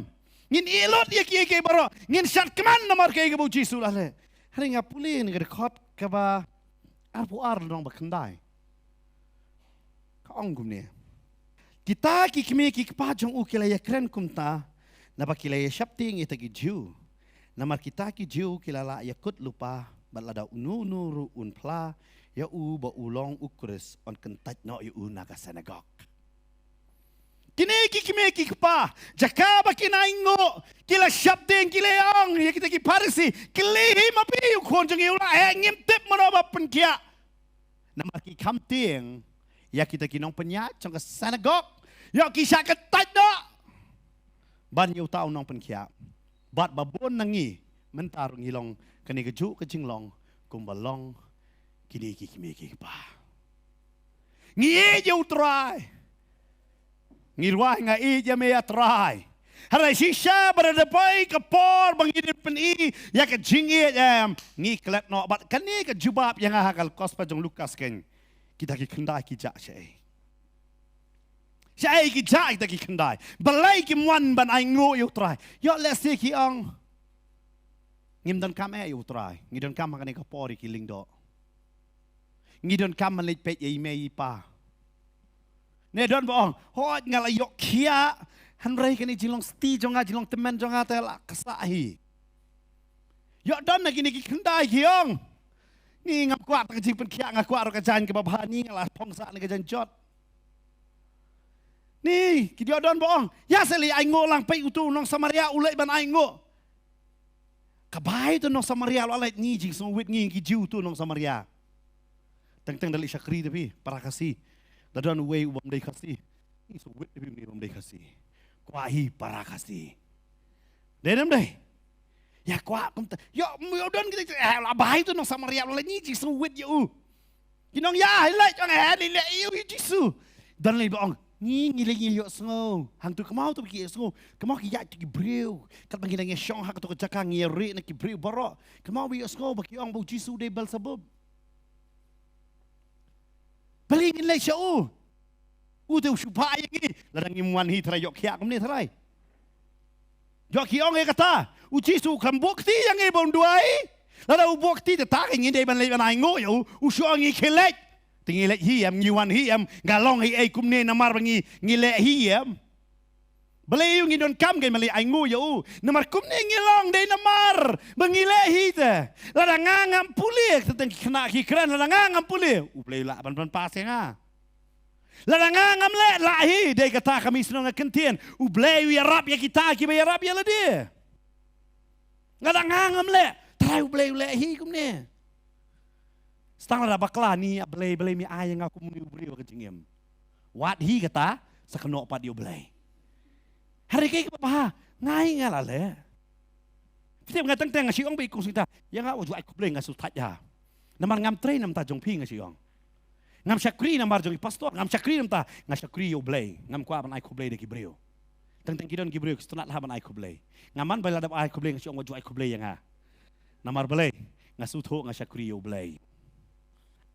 Ngin ïeh lut ïa kiei kiei baroh. Ngin shad kmen namar kaei kaba u Jisu u la leh. Hynrei nga pule ïa kane ka dkhot kaba arphew ar lynnong ba khyndai. Ka ong kumne. Kita ki kmie ki kpa jong u ki la ïakren kumta. Naba ki la ïasheptieng ïa kita ki Jiw. Namar kita ki Jiw ki la lah ïakut lypa, bad lada uno uno ruh un phla ïa u ba u long u Khrist, yn kyntait noh ïa u na ka synagog. Kine ki kmie ki kpa, jaka ba kin ainguh, ki la sheptieng, ki la ong ïa kita ki Pharisi, kylli hi ma phi, u khun jong ngi u la heh, ngim tip mano ba pynkhiah. Namar ki kham tieng ïa kita ki nongpynïaid jong ka synagog, ïoh ki shah kyntait noh ban ïa uta u nongpynkhiah. Bad ba bun na ngi mynta ruh ngi long kane kajuh ka jinglong kumba long kine ki kmie ki kpa. Ngi ïeit ïa u Trai. Ngi ruh nga ïeit ïa me ïa Trai. Hynrei shisha ba da poi ka por ba ngi dei pyn-i ïa ka jingïeit em, ngi klet noh. Bad kane ka jubab ïa nga ha ka gospel jong Lukas kein. Kita ki khyndai ki jah shaei? Shaei ki jah kita ki khyndai? Balei kim wan ban ainguh ïa u Trai? Ïoh lehse ki ong, ngim donkam eh ïa u Trai. Ngi donkam ha kane ka por ïa ki lyngdoh. Ngi donkam ban leit peit ïa i mei i pa. Ne don ba ong, hooid nga la ïoh khiah, hynrei kane jinglong sti jong nga, jinglong tymmen jong nga te la ka sah hi. Ïoh don na kine ki khyndai ki ong, ni ngam kwah tang ka jingpynkhiah, nga kwah ruh ka jaiñ kaba bha, ni nga la phong sah na ka jaiñ jot. Ni ki ïoh don ba ong, ïa seh leit ainguh lang, peit utu u nong Samaria u leit ban ainguh. Ka bai tu nong Samaria la leit, ngi jingsngewwit ngi ki Jiw tu nong Samaria. Teng teng da leit shakri da phi para Khasi. Da don uwei u bym dei Khasi. Ngi sngewwit da phi une bym dei Khasi. Kwah hi para Khasi. Dei ne ym dei? Ïa kwah kumta. Ïoh, ïoh don kita, eh, la bai tu nong Samaria la leit, ngi jingsngewwit ïa u. Ki nong ïa, hi leh, ong, eh, ni leh ïa u Jisu. Don lei ba ong, ngi, ngi leh ngi ïohsngew. Hangtu kynmaw tu ki ïohsngew. Kynmaw ki ïaid tu ki briew. Katba ngi dang ïashong ha kato ka jaka ngi ïarieh na ki briew baroh. Kynmaw ba ïohsngew ba ki ong ba u Jisu u dei Belsebub. Balei ngin leit sha u? U te u shu phah ïa ngi. Lada ngim wan hi tharai ïoh khiah kumne tharai. Ïoh ki ong ïa kata. U Jisu u khlem buh kti ïa ngi ba un duwai. Lada u buh kti te ta ka ngi dei ban leit ban ainguh ïa u. U shu ong ngi khie leit. Te ngi leit hi em, ngi wan hi em, nga long hi ei kumne namar ba ngi, ngi leh hi em. Balei ïa u ngi donkam kein ban leit ainguh ïa u. Namar kumne ngi long dei namar ba ngi leh hi te. Lada nga ngam pule, te teng ki khynnah ki kren, lada nga ngam pule, U Blei u lah ban, ban pass ïa nga. Lada nga ngam leh, lah hi, dei kata ka mission nga kyntien. U Blei u ïarap ïa kita kiba ïarap ïa lade. Lada nga ngam leh, trai U Blei u leh hi kumne. Stang lada bakla ni, A Blei, Blei me ai ïa nga kum une u briew ha ka jingim. Wat hi kata, sa kynnoh pat ïa U Blei. Hynrei kaei kaba bha, nga hi nga la leh. Phi tip nga teng teng nga shu ong ba i kong sngewthuh. Ïa nga wat ju ai khublei nga shu thait ha. Namar ngam trei namar jong phi nga shu ong. Ngam shakri namar jong i pastor, ngam shakri namar, nga shakri ïa U Blei. Ngam kwah ban ai khublei da ki briew. Teng teng ki don ki briew ki sngewtynnat ha ban ai khublei. Nga man ba lada ai khublei nga shu ong wat ju ai khublei ïa nga. Namar balei, nga sngewthuh nga shakri ïa U Blei.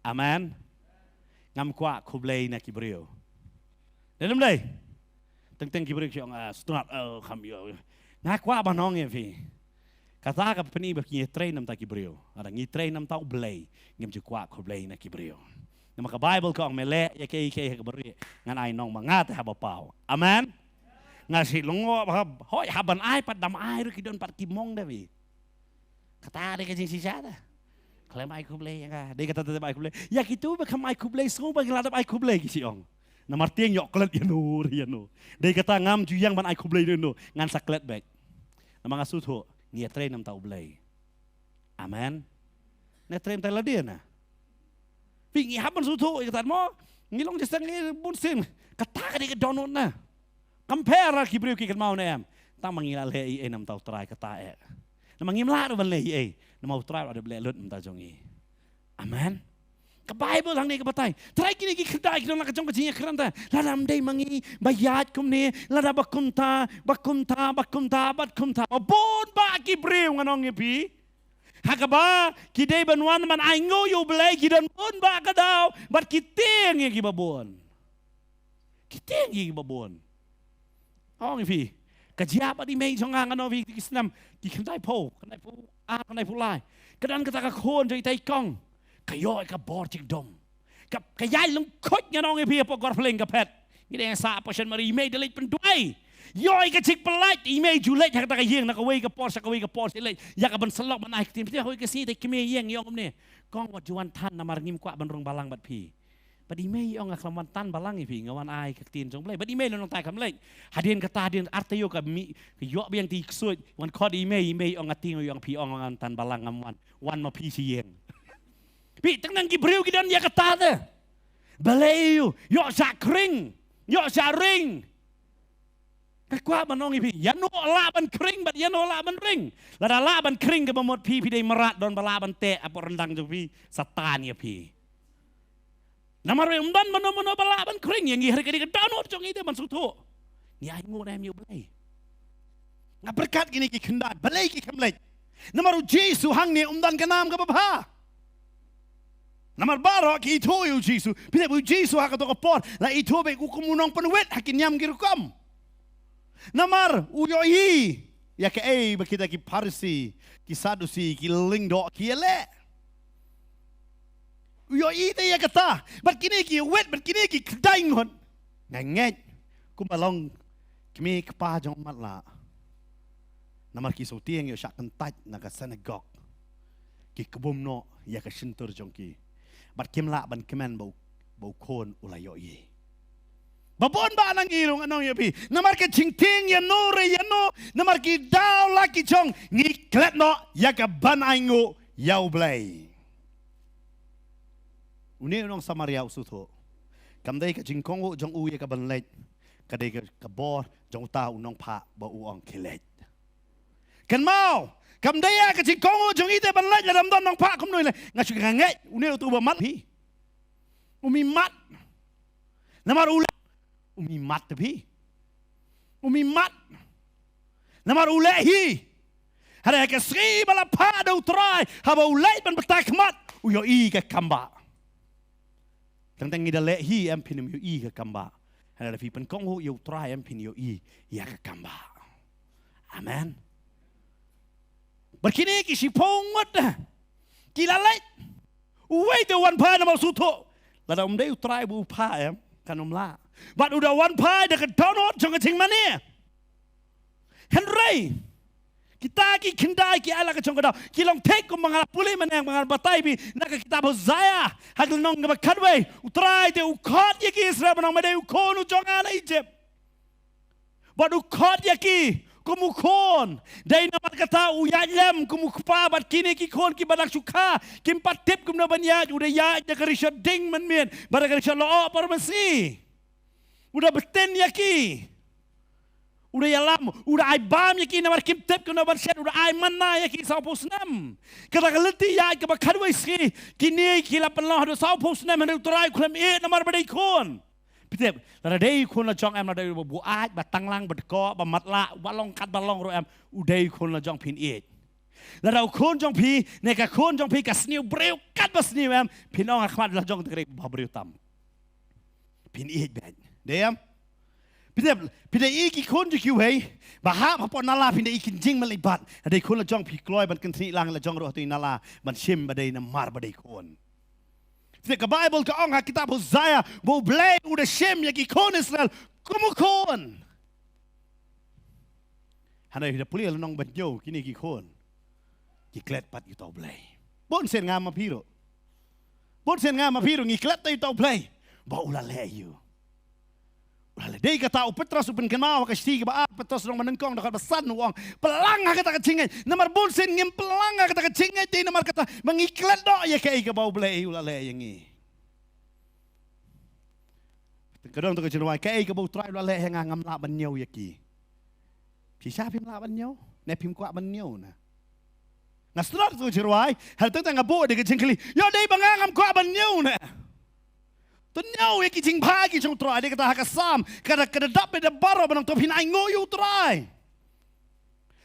Amen. Ngam kwah khublei na ki briew. Dei ne ym dei? Teng teng ki briew ki ong, ah, sngewtynnat, oh, kham ïoh. Nga kwah ban ong ïa phi. Kata ka pyni ba ngi trei namar ki briew. Lada ngi trei namar U Blei, ngim ju kwah khublei na ki briew. Namar ka Baibl ka ong me leh ïa kiei kiei ha kaba rieh, ngan ai nong ma nga te haba paw. Amen. Nga shu lyngngoh ba hoi, hap ban ai pat, dam ai ruh ki don pat ki mong da phi. Kata dei ka jingshisha da. Khlem ai khublei ïa nga. Dei kata te ba ai khublei. Ïa kito ba kham ai khublei, sngew ba ki la dep ai khublei ki shu ong. Namar tieng ïoh klet ïano re ïano. Dei kata ngam ju ïeng ban ai khublei ïano. Ngan sa klet beit. Namar nga sngewthuh ngi ïatrei na ka bynta U Blei. Amen. Ngi ïatrei na ka bynta lade na. Phi, ngi hap ban sngewthuh ïa kata mo. Ngi long jingstad ngi bun sien. Kata ka dei ka dohnud na. Compare ha ki briew ki kynmaw ne em. Tang ma ngi la leh ei ei na ka bynta U Trai kata eh. Namar ngim lah ruh ban leh ei ei. Namar U Trai u la dep leh lut na ka bynta jong ngi. Amen. Ka Baibl hangne ka batai. Trai kine ki khyndai ki don la ka jong ka jingïakren ta. Lada ym dei ma ngi ba ïaid kumne, lada ba kumta, ba kumta, ba kumta, ba kumta. Ba bun bah ki briew ngan ong ïa phi. Ha kaba ki dei ban wan ban ainguh ïa U Blei, ki don bun bah ka daw bad ki tieng ïa kiba bun. Ki tieng ïa kiba bun. Ong ïa phi, ka jia bad i mei jong nga, ngan ong ïa phi, ki snem, ki khyndai phew, khyndai phew ar, khyndai phew lai. Ka don kata ka khun jong itai i kong. Ka ïoh ïa ka bor jingdum. Ka, ka ïai lyngkhuit, ngan ong ïa phi, hapoh Gorphleng ka phet. Ngi dang sah hapoh Saint Mary, i mei da leit pynduwai. Ïoh ïa ka jingpyllait, i mei ju leit ha kata ka ïing, na kawei ka por sha kawei ka por sha leit. Ïa ka ban sylloh ban ai ktien. Phi, hoi ka sngi te kmie ïing i ong kumne. Kong, wat ju wan than namar ngim kwah ban rung balang bad phi. Bad i mei i ong, nga khlem wan than balang ïa phi, nga wan ai ka ktien jong U Blei. Bad i mei la nang tai kam leit. Hadien kata, hadien ar taïew ka mih, ka ïoh biang ti ksuid, wan khot i mei, i mei i ong, nga tieng ïa ong phi ong wan than balang, ngam wan. Wan ma phi sha ïing. Phi, tang nang ki briew ki don ïa kata te. Balei ïoh shah khring, ïoh shah ring. Nga kwah ban ong ïa phi, ïano lah ban khring bad ïano lah ban ring. Lada lah ban khring kaba mut phi, phi dei mrad, don ba lah ban teh hapoh ryndang jong phi, Satan ïa phi. Namar ym don mano mano ba lah ban khring ïa ngi, hynrei ka dei ka dohnud jong ngi te ban sngewthuh. Ngi ainguh ne em ïa U Blei. Nga pyrkhat kine ki khyndai, balei ki kham leit. Namar U Jisu hangne um don ka nam kaba bha. Namar baroh ki ithuh ïa U Jisu. Phi tip U Jisu ha kato ka por la ithuh beit u kum u nongpynwit ha ki niam ki rukom. Namar u ïohi ïa kaei ba kita ki Pharisi, ki Sadusi, ki lyngdoh ki ïaleh. U ïohi te ïa kata. Bad kine ki wit, bad kine ki khyndai ngut. Nga ngeit kumba long kmie kpa jong u matlah. Namar ki shu tieng ïoh shah kyntait na ka synagog. Ki kbum noh ïa ka shyntur jong ki. Bad kim lah ban kmen ba u, ba u khun u la ïohi. Ba bun bah na ngi ruh ngan ong ïa phi. Namar ka jingtieng ïano re ïano, namar ki daw la ki jong, ngi klet noh ïa ka ban ainguh ïa U Blei. Une u nong Samaria u sngewthuh. Kam dei ka jingkohnguh jong u ïa ka ban leit. Ka dei ka, ka bor jong uta u nongphah ba u ong khie leit. Kynmaw, kam dei ïa ka jingkohnguh jong i te ban leit, lada ym don nongphah kumno i leit. Nga shu, nga ngeit, une uto uba mat phi. Um mat. Namar u leh, um mat te phi. Um mat. Namar u leh hi. Hynrei ha ka sngi ba la phah da U Trai, haba u leit ban batai khmat, u ïohi ka kam bah. Tang tang ngi da leh hi em phin ym ïohi ka kam bah. Hynrei lada phi pynkohnguh ïa U Trai em phin ïohi ïa ka kam bah. Amen. Bad kine ki shiphew ngut, ki la leit. Uwei te u wan phai namar u sngewthuh. Lada um dei U Trai ba u phah em, kan ym lah. Bad u da wan phai da ka dohnud jong ka jingmane. Hynrei kita ki khyndai ki ai la ka jong ka daw. Ki long thik kumba nga la pule mynne, ba nga la batai phi na ka kitab Hosea ha ka lynnong kaba khatwei. U Trai te u khot ïa ki Israel ba ong, me dei u khun u jong nga na Ijipt. Bad u khot ïa ki kum u khun. Dei namar kata u ïaid lem kum u kpa bad kine ki khun kiba dang shu kha. Kim pat tip kumno ban ïaid, u da ïaid da ka rishot ding mynmiet bad da ka rishot lyoh por mynsngi. U da btin ïa ki. U da ïalam, u da ai bam ïa ki namar kim tip kumno ban shet, u da ai manna ïa ki sawphew snem. Kata ka lynti ïaid kaba khatwei sngi, kine ki la pynlong haduh sawphew snem, hynrei U Trai u khlem ïeh namar ba dei khun. Phi tip, lada dei khun la jong em, lada dei ba buaid, ba tanglang, ba dkoh, ba matlah, ba long katba long ruh em, u dei khun la jong phin ïeit. Lada u khun jong phi, ne ka khun jong phi ka sniew briew katba sniew em, phin ong ha khmat la jong te ka dei ba briew tam. Phin ïeit beit. Dei em? Phi tip, phi da ïohi ki khun jong kiwei ba hap hapoh nala, phi da ïohi ki jingmyntoi bad. Dei khun la jong phi kloi ban kynthih lang la jong ruh ha tu i nala ban shim ba dei namar ba dei khun. Phi tip ka Baibl ka ong ha kitab Hosea ba U Blei u da shim ïa ki khun Israel kum u khun. Hynrei da pule la nong ba hynñiew kine ki khun ki klet pat ïa uta u Blei. Bun sien nga ma phi ruh. Bun sien nga ma phi ruh ngi klet ïa uta u Blei ba u la leh ïa u. U la leh. Dei kata u Petros u pynkynmaw ha ka shithi kaba ar, Petros lynnong ba nyngkong dkhot ba san u ong, pynlang ha kata ka jingngeit. Namar bun sien ngim pynlang ha kata ka jingngeit, dei namar kata ba ngi klet noh ïa kaei kaba u Blei u la leh ïa ngi. Ka don tu ka jingrwai, kaei kaba u Trai u la leh ïa nga ngam lah ban ñiew ïa ki. Phi sha phim lah ban ñiew ne phim kwah ban ñiew ne? Nga sdang tu ka jingrwai, hynrei tang tang nga buh da ka jingkylli, ïoh dei ba nga ngam kwah ban ñiew ne? To ñiew ïa ki jingbha ki jong u Trai. Dei kata ha ka Salm, ka da, ka da dap bad da baroh ban ong to phin ainguh ïa u Trai.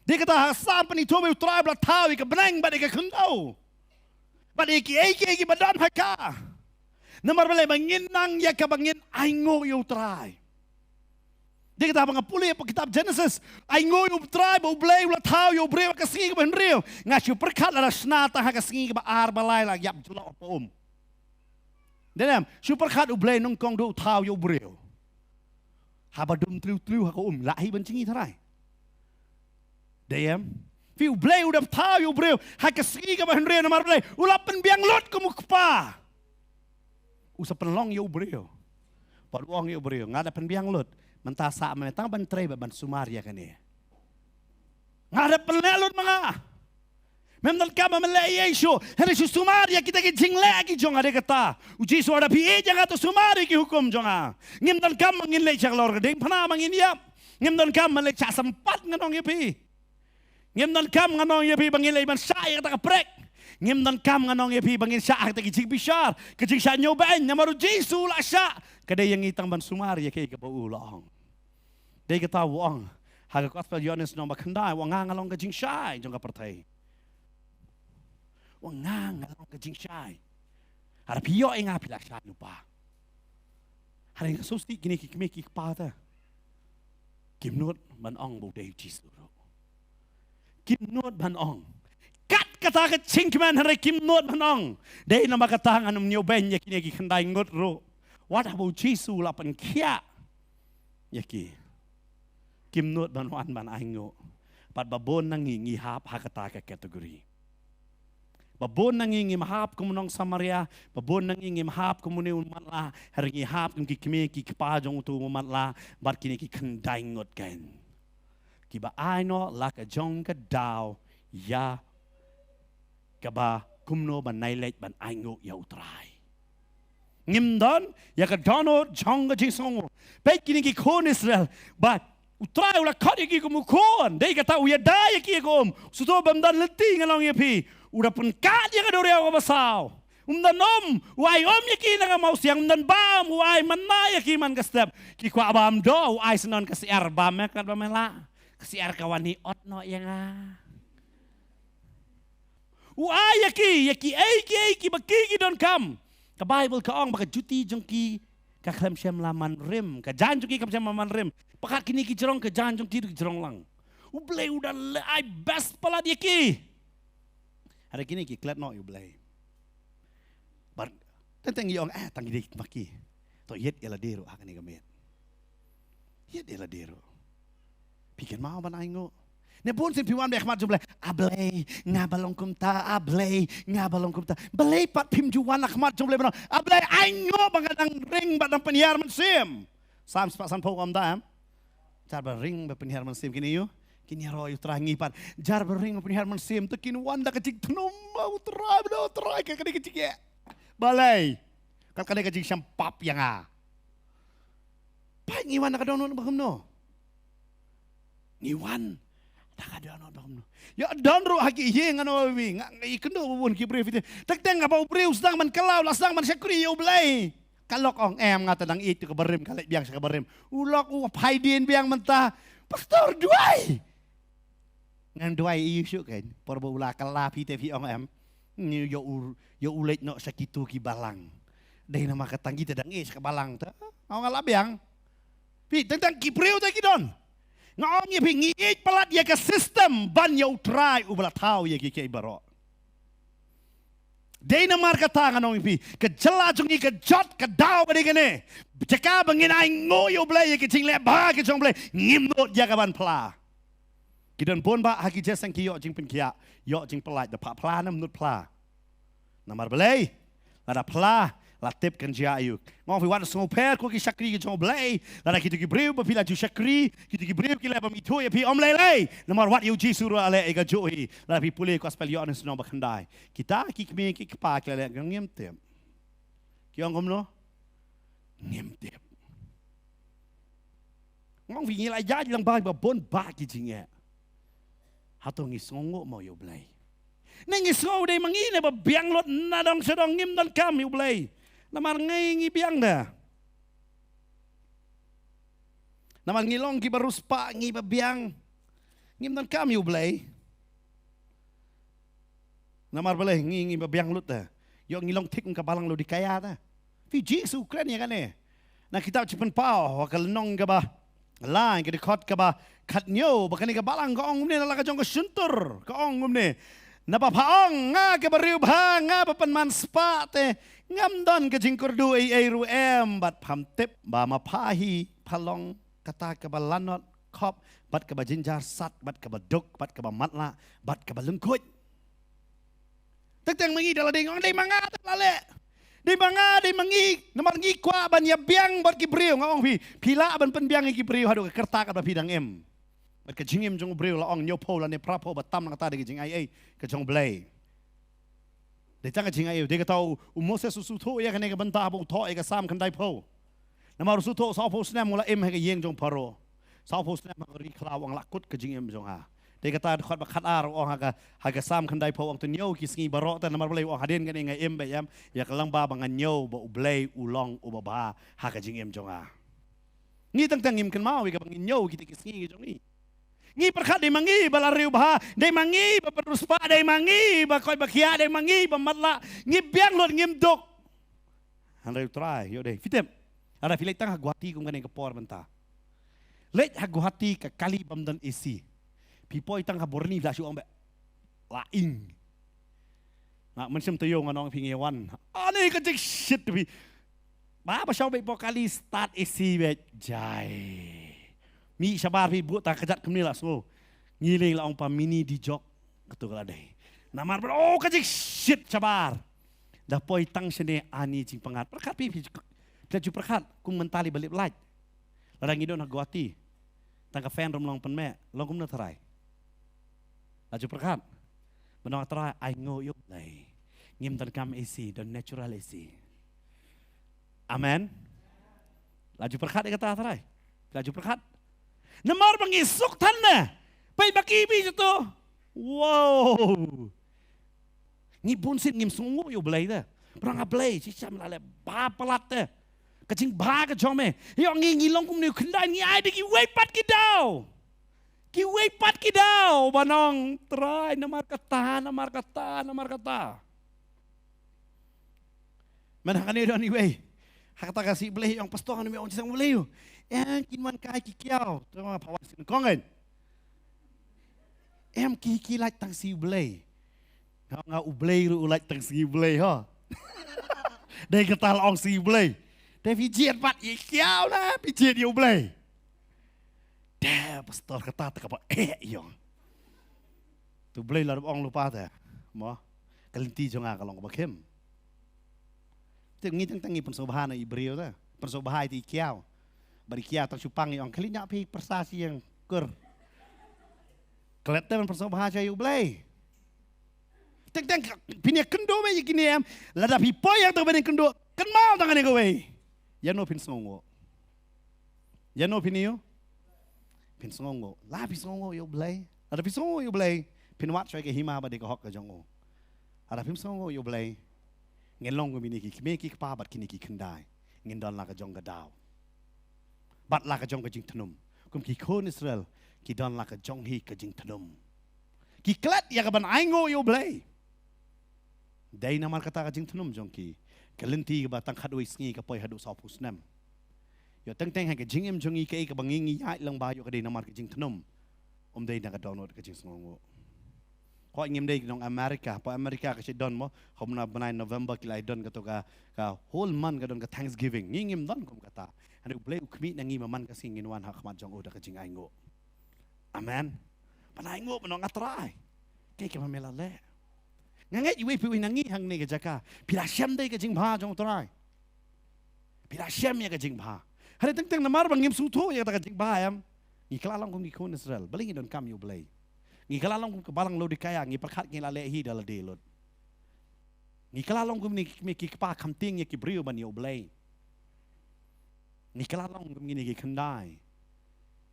Dei kata ha ka Salm pynithuh ba u Trai ba la thaw ïa ka bneng bad ïa ka khyndew bad ïa kiei kiei kiba don ha ka. Namar balei? Ba ngin nang ïa kaba ngin ainguh ïa u Trai. Dei kata ba nga pule ha kitab Genesis, ainguh ïa u Trai ba u Blei u la thaw ïa u briew ha ka sngi kaba hynriew. Nga shu pyrkhat lada shna tang ha ka sngi kaba ar ba lai la ïap jyllop ha um. Dei ne em? Shu pyrkhat u Blei nyngkong duh u thaw ïa u briew. Haba dum tliw tliw ha ka um, lah hi ban jngi tharai. Dei em? Phi, u Blei u dang thaw ïa u briew ha ka sngi kaba hynriew namar balei? U la pynbiang lut kum u kpa. U sa pynlong ïa u briew. Bad u ong ïa u briew, nga da pynbiang lut. Mynta sah me tang ban trei bad ban sumar ïa kane. Nga da pynleh lut ma nga. Mem donkam ban leh ei ei shuh. Hynrei shu sumar ïa kita ki jingleh ki jong nga. Dei kata u Jisu u ong, lada phi ïeit ïa nga to sumar ïa ki hukum jong nga. Ngim donkam ba ngin leit sha ka lor ka diengphna ba ngin ïap. Ngim donkam ban leit shah sympat, ngan ong ïa phi. Ngim donkam, ngan ong ïa phi, ba ngin leit ban shah ïa kata ka prek. Ngim donkam, ngan ong ïa phi, ba ngin shah ha kata ki jingbishar, ka jingshah ñiewbeiñ, namar u Jisu u la shah. Ka dei ïa ngi tang ban sumar ïa kaei kaba u la ong. Dei kata u ong ha ka Gospel Ïoannis lynnong ba khyndai, u ong, nga nga long ka jingshai jong ka pyrthei. U ong, nga nga long ka jingshai. Hynrei phi ïoh ïa nga phi la shai lypa. Hynrei nga sngewsih kine ki kmie ki kpa te kim nud ban ong ba u dei u Jisu ruh. Kim nud ban ong. Kat kata ka jingkmen hynrei kim nud ban ong. Dei namar kata ngan ym ñiewbeiñ ïa kine ki khyndai ngut ruh. Wat haba u Jisu u la pynkhiah ïa ki, kim nud ban wan ban ainguh. Bad ba bun na ngi ngi hap ha kata ka category. Ba bun na ngi ngim hap kum u nong Samaria, ba bun na ngi ngim hap kum une u matlah, hynrei ngi hap kum ki kmie ki kpa jong utu u matlah, bad kine ki khyndai ngut keiñ. Kiba ai noh la ka jong ka daw ïa kaba kumno ban nai leit ban ainguh ïa u Trai. Ngim don ïa ka dohnud jong ka jingsngewnguh. Peit kine ki khun Israel, bad u Trai u la khot ïa ki kum u khun. Dei kata u ïada ïa ki ïa ka um. Shuh shuh bym don lynti, ngan ong ïa phi. U da pynkad ïa ka duriaw kaba saw. Um don um, u ai um ïa ki na ka mawsiang, um don bam, u ai manna ïa ki man ka step. Ki kwah bam doh, u ai syndon ka syiar bam, eh, katba me lah. Ka syiar ka wan hi ot noh ïa nga. U ai ïa ki, ïa kiei kiei kiba ki ki donkam. Ka Baibl ka ong ba ka juti jong ki ka khlem shym la man rim. Ka jaiñ jong ki kam shym la man rim. Pakat kine ki jrong, ka jaiñ jong ki ruh ka jrong lang. U Blei u da leh ai best palat ïa ki. Hynrei kine ki klet noh ïa u Blei. Bad teng teng ngi ong, eh, tang ki dei ma ki. To ïeit ïa lade ruh ha kane ka miet. Ïeit ïa lade ruh. Phi kynmaw ban ainguh? Ne bun sien phi wan beit ha khmat jong u Blei. A Blei, nga ba long kumta, a Blei, nga ba long kumta. Balei pat phim ju wan ha khmat jong u Blei ban ong, a Blei, ainguh ba nga dang ring bad dang pynhiar mynsiem. Salm spah sanphew ka ong da em. Jar ba ring ba pynhiar mynsiem, kin ïoh, kin ïaroh ïa u Trai. Ngi pat jar ba ring ba pynhiar mynsiem te kin wan da ka jingthnum ba u Trai, ba u Trai, ka kane ka jingeh. Balei? Ka kane ka jingshem pap ïa nga. Peit ngi wan da ka dohnud ba kumno. Ngi wan da ka dohnud ba kumno. Ïa don ruh ha ki ïing, ngan ong ïa phi, nga ïakynduh bun ki briew phi te. Teng teng haba u briew sdang ban kylla, la sdang ban shakri ïa u Blei. Ka lok ong, em, nga te dang ïeit ïa ka barim, ka leit biang sha ka barim. U lok u phai dien biang mynta. Pastor, duwai. Ngan duwai ïa u shuh keiñ. Por ba u la kylla phi te phi ong, em, ngi ïoh u, ïoh u leit noh sha kitu ki balang. Dei namar kata ngi te dang ïeit sha ka balang te. Ong nga la biang. Phi, teng teng ki briew te ki don. Nga ong ïa phi, ngi ïeit palat ïa ka system ban ïa u Trai uba la thaw ïa kiei kiei baroh. Dei namar kata ngan ong ïa phi, ka jylla jong ngi ka jot ka daw ba dei kane. Jaka ba ngin ainguh ïa u Blei, ïa ka jingleh bha ka jong u Blei, ngim nud ïa ka ban phla. Ki don bun bah ha ki jingïaseng ki ïoh jingpynkhiah, ïoh jingpyllait, da phah phla ne mut phla. Namar balei? Lada phla, la tip kan jia aïu. Nga ong phi wat sngewpher ko ki shakri ki jong U Blei. Lada kito ki briew ba phi la ju shakri, kito ki briew ki la bam ithuh ïa phi, ym lei lei. Namar wat ïa U Jisu ruh la leh ïa kajuh hi. Lada phi pule gospel Ïoannis lynnong ba khyndai. Kita ki kmie ki kpa ki la leh, ngim tip. Ki ong kumno? Ngim tip. Nga ong phi, ngi la ïaid lyngba ba bun bah ki jingeh. Hato ngi sngewnguh mo ïa U Blei? Ne ngi sngew dei ma ngi ne ba biang lut na dong sha dong, ngim donkam ïa U Blei. Namar ngi, ngi biang da. Namar ngi long kiba riewspah, ngi ba biang. Ngim donkam ïa U Blei. Namar balei? Ngi, ngi ba biang lut te. Ïoh ngi long thik kum ka balang Laodikaïa te. Phi, Jisu u kren ïa kane na kitab Jingpynpaw, ha ka lynnong kaba lai, ka dkhot kaba khathynñiew, ba kane ka balang ka ong kumne na la ka jong ka shyntur, ka ong kumne: Naba pha ong, nga kaba riewbha, nga ba pynman spah te, ngam don ka jingkyrduh ei ei ruh em, bad pham tip ba ma pha hi pha long kata kaba lanot khop, bad kaba jynjar sat, bad kaba duk, bad kaba matlah, bad kaba lyngkhuid. Teng teng ma ngi da la dei, nga ong dei ma nga te la leh. Dei ma nga, dei ma ngi, namar ngi kwah ban ïa biang bad ki briew. Nga ong phi, phi lah ban pynbiang ïa ki briew haduh ka kyrta kaba phi dang im. Bad ka jingim jong u briew, la ong hynñiewphew lane phraphew, ba tam na kata dei ka jingaiei ka jong U Blei. Dei tang ka jingaiei. Dei kata u, u Moses u sngewthuh ïa kane ka bynta haba u thoh ïa ka Salm khyndaiphew. Namar u sngewthuh sawphew snem u la im ha ka ïing jong Pharaoh. Sawphew snem ha ka ri khlaw, u ong lah kut ka jingim jong nga. Dei kata dkhot ba khatar u ong ha ka, ha ka Salm khyndaiphew, u ong to hynñiew ki sngi baroh te, namar balei? U ong hadien kane nga im beit em ïa ka lyngba ba nga ñiew ba U Blei u long uba bha ha ka jingim jong nga. Ngi teng teng ngim kynmaw ïa kaba ngi ñiew kita ki sngi ki jong ngi. Ngi pyrkhat dei ma ngi ba la riewbha, dei ma ngi ba pynriewspah, dei ma ngi ba koit ba khiah, dei ma ngi ba matlah. Ngi biang lut, ngim duk. Hynrei U Trai, ïoh dei. Phi tip, lada phi leit tang ha Guwahati kum kane ka por mynta. Leit ha Guwahati ka kali bym don A C. Phi poi tang ha Burni phi la shu ong beit la ing. Nga mynsiem taïew, nga ong phi, ngi wan. Ani ka jingshit phi. Ba, ba shaw beit poi kali start A C beit. Jai. Mih shabar phi, bud ta kjat kumne la sngew. Ngi lei la ong pa mini di jok. Katu ka la dei. Namar ba, oh, ka jingshit shabar. Da poi tang shane ani jingpyngngad. Pyrkhat phi, phi, phi la ju pyrkhat kum mynta lei ba lip lait. Lada ngi don ha Guwahati, tang ka fan ruh ym long pynmih, long kumno Trai? La ju pyrkhat. Ban ong Trai, ainguh ïa U Blei. Ngim donkam A C, don natural A C. Amen. La ju pyrkhat ïa kata Trai? La ju pyrkhat. Namar ba ngi suk than ne. Peit ba ki bit to. Wow. Ngi bun sien ngim sngewnguh ïa U Blei te. Ba nga Blei, shisha me la leh bha palat te. Ka jingbha ka jong me. Ïoh ngi, ngi long kumne u khyndai, ngi ai da kiwei pat ki daw. Kiwei pat ki daw ban ong Trai, namar kata, namar kata, namar kata. Mynta ha kane don iwei. Ha kata ka sngi Blei, ong pastor, ne me ong jingïaseng Blei. Em, kin wan kai ki kiaw. To ma phawan sin kong kan. Em, ki, ki lait tang sngi Blei. Nga, nga U Blei ruh u lait tang sngi Blei ho. Dei kata la ong sngi Blei. Dei phi jied pat ïa kiaw na, phi jied ïa U Blei. Te pastor kata te kaba eh ïong. Tu Blei la ong lypa te. Mo. Ka lynti jong nga ka long kaba khim. Te ngi teng teng ngi pynsngewbha na i briew te. Pynsngewbha ïa i kiaw. Bad i kiaw tang shu pang i ong khlieh ñiah phi pyrsa shi ïeng kur. Klet te ban pynsngewbha sha ïa U Blei. Teng teng phin ïa kynduh beit ïa kine em. Lada phi poi ïa tang ban ïa kynduh. Kynmaw tang kane kawei. Ïa no phin sngewnguh. Ïa no phin ïa. Phin sngewnguh. La phin sngewnguh ïa U Blei. Lada phin sngewnguh ïa U Blei. Phin wad shuwa ïa ka hima ba dei ka hok ka jong u. Lada phim sngewnguh ïa U Blei. Ngin long kum kine ki kmie ki kpa bad kine ki khyndai. Ngin don la ka jong ka daw. Bad la ka jong ka jingthnum. Kum ki khun Israel. Ki don la ka jong hi ka jingthnum. Ki klet ïa ka ban ainguh ïa U Blei. Dei namar kata ka jingthnum jong ki. Ka lynti kaba tang khatwei sngi ka poi haduh sawphew snem. Ïoh teng teng ha ka jingim jong ngi kaei kaba ngi ngi ïaid lyngba ïoh ka dei namar ka jingthnum. Ym dei na ka dohnud ka jingsngewnguh. Hooid ngim dei nong America, poi America ka shu don mo, hynne bnai November ki la don kato ka, ka whole month ka don ka Thanksgiving. Ngi ngim don kum kata. Hynrei U Blei u khmih na ngi ba man ka sngi ngin wan ha khmat jong u da ka jingainguh. Amen. Ban ai nguh ban ong, ah Trai, kaei kaba me la leh. Nga ngeit iwei pa iwei na ngi hangne ka jaka, phi la shem de ka jingbha jong u Trai. Phi la shem ïa ka jingbha. Hynrei teng teng namar ba ngim sngewthuh ïa kata ka jingbha, em, ngi kylla long kum ki khun Israel. Balei ngi donkam ïa u Blei? Ngi kylla long kum ka balang Laodikaia, ngi pyrkhat ngi la leh hi da lade lut. Ngi kylla long kum kine ki kpa kham tieng ïa ki briew ban ïa u Blei. Ngi kylla long kum kine ki khyndai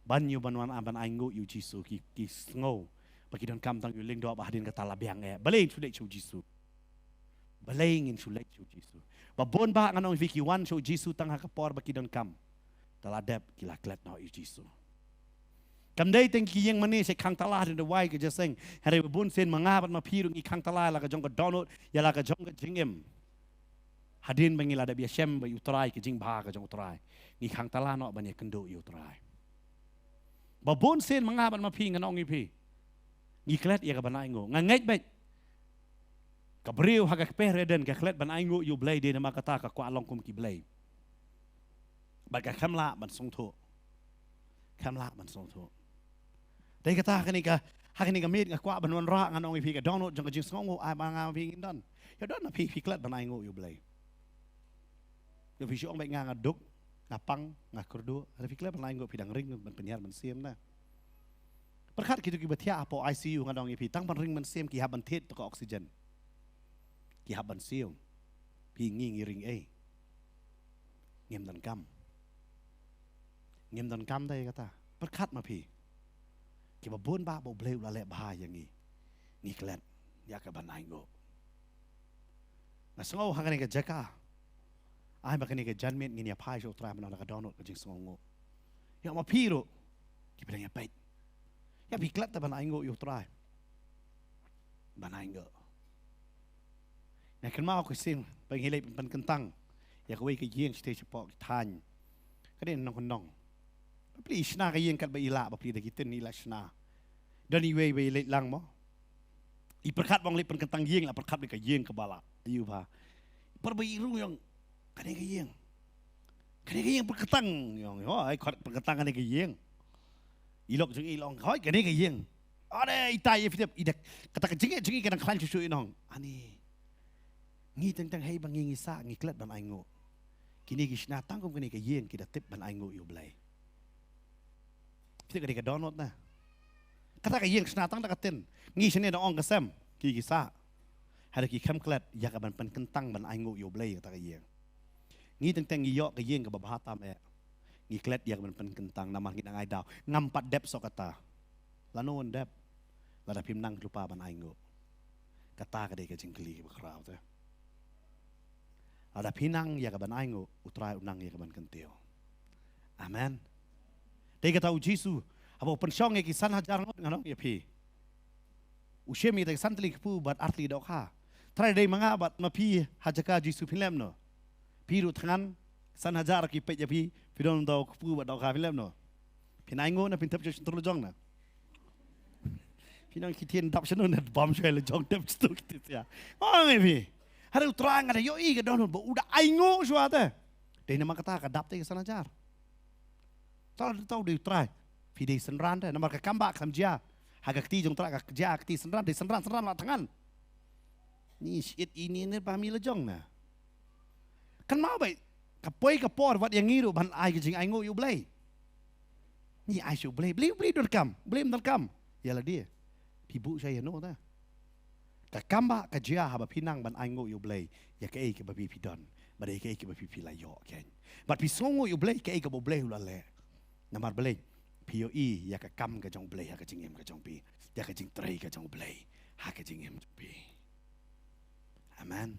ban ïa, ban wan, ban ai nguh ïa u Jisu, ki, ki sngew ba ki donkam tang ïa u lyngdoh, ba hadien kata la biang eh. Balei ngin shu leit sha u Jisu? Balei ngin shu leit sha u Jisu? Ba bun bah ngan ong ïa phi, ki wan sha u Jisu tang ha ka por ba ki donkam. Te la dep ki la klet noh ïa u Jisu. Kam dei tang ki ïeng mane sha khang tala, hadien da wai ka jingïaseng. Hynrei ba bun sien ma nga bad ma phi ruh ngi khang tala ïa la ka jong ka dohnud, ïa la ka jong ka jingim. Hadien ba ngi la dep ïashem bad u Trai, ka jingbha ka jong u Trai, ngi khang tala noh ban ïakynduh ïa u Trai. Ba bun sien ma nga bad ma phi, ngan ong ïa phi, ngi klet ïa ka ban ai nguh. Nga ngeit beit ka briew ha ka kper Eden ka klet ban ai nguh ïa u Blei, dei namar kata ka kwah long kum ki blei. Bad ka khlem lah ban sngewthuh. Khlem lah ban sngewthuh. Dei kata ha kane ka, ha kane ka miet nga kwah ban wanrah, ngan ong ïa phi, ka dohnud jong ka jingsngewnguh, ai ba nga phi ngin don. Ïa don na phi, phi klet ban ai nguh ïa u Blei? Ïa phi shu ong beit, nga, nga duk, nga pang, nga kyrduh. Hynrei phi klet ban ai nguh, phi dang ring ban pynhiar mynsiem na. Pyrkhat kito kiba thiah hapoh I C U, ngan ong ïa phi, tang ban ring mynsiem ki hap ban thied to ka oxygen. Ki hap ban siew. Phi, ngi, ngi ring ei? Ngim donkam. Ngim donkam de ïa kata. Pyrkhat ma phi, kiba bun bah ba u Blei u la leh bha ïa ngi, ngi klet ïa ka ban ai nguh? Nga sngew ha kane ka jaka, ai ba kane ka janmiet ngin ïa phai sha u Trai ban ong da ka dohnud ka jingsngewnguh. Ïa ma phi ruh kiba dang ïa peit, ïa phi klet te ban ai nguh ïa u Trai? Ban ai nguh. Nga kynmaw ka sien ba ngi leit pynkyntang ïa kawei ka ïing shatei shapoh ki thaiñ. Ka dei nongkyndong. Bapli i shna ka ïing katba i lah, bapli da ki tin i la shna. Don iwei ba i leit lang mo, i pyrkhat ba ong leit pynkyntang ïing, la pyrkhat ïa ka ïing kaba lah. Ïa u ba, par ba i rung, i ong, kane ka ïing, kane ka ïing pynkyntang, i ong, hooid, khot pynkyntang kane ka ïing. I lok jong i i ong, hooid, kane ka ïing. Ade, itai ïa phi tip, i da, kata ka jingeh jong i ka dang khlaiñ shuh shuh, i ong, ani, ngi teng teng hei ba ngi, ngi sah, ngi klet ban ai nguh. Kine ki shna tang kum kane ka ïing, ki da tip ban ai nguh ïa u Blei. Phi tip ka dei ka dohnud na. Kata ka ïing shna tang da ka tin. Ngi shane da ong ka sem, ki, ki sah. Hynrei ki khlem klet ïa ka ban pynkyntang ban ai nguh ïa u Blei kata ka ïing. Ngi teng teng ngi ïoh ka ïing kaba bha tam eh, ngi klet ïa ka ban pynkyntang namar ngi dang ai daw. Ngam pat dep soh kata. Lano yn dep? Lada phim nang lypa ban ai nguh. Kata ka dei ka jingkylli kaba khraw te. Lada phi nang ïa ka ban ai nguh, u Trai u nang ïa ka ban kyntiew. Amen. Dei kata u Jisu, haba u pynshong ïa ki san hajar ngut, ngan ong ïa phi, u shim ïa kita ki san tylli ki kpu bad ar tylli ki dohkha. Trai, dei ma nga bad ma phi ha jaka Jisu, phin leh kumno? Phi ruh thngan, san hajar ki peit ïa phi, phi don da u kpu bad dohkha, phin leh kumno? Phin ai nguh na phin thep sha shyntur la jong na? Phin ong, ki ktien dap shano na, bam shuwa la jong, thep shyntur ki ktien sia. Ong ïa phi, hynrei u Trai, nga da ïohi ka dohnud ba u da ai nguh shuwa te. Dei namar kata ka dap te ki san hajar. Tau, tau dei u Trai. Phi dei synran te, namar ka kam ba kam jia ha ka kti jong u Trai, ka jia ha ka kti synran, dei synran, synran la thngan. Ni shit, ini ne ba mi la jong na. Kynmaw beit, ka poi ka por wat ïa ngi ruh ban ai ka jingainguh ïa u Blei. Ngi ai sha u Blei, Blei, Blei donkam, Blei ym donkam ïa lade. Phi buh sha ïano te? Ka kam ba ka jia haba phi nang ban ainguh ïa u Blei ïa kaei kaba phi, phi don, bad ïa kaei kaba phi, phi la ïoh kein. Bad phi sngewnguh ïa u Blei kaei kaba u Blei u la leh. Namar balei? Phi ïohi ïa ka kam ka jong u Blei ha ka jingim ka jong phi, ïa ka jingtrei ka jong u Blei ha ka jingim jong phi. Amen.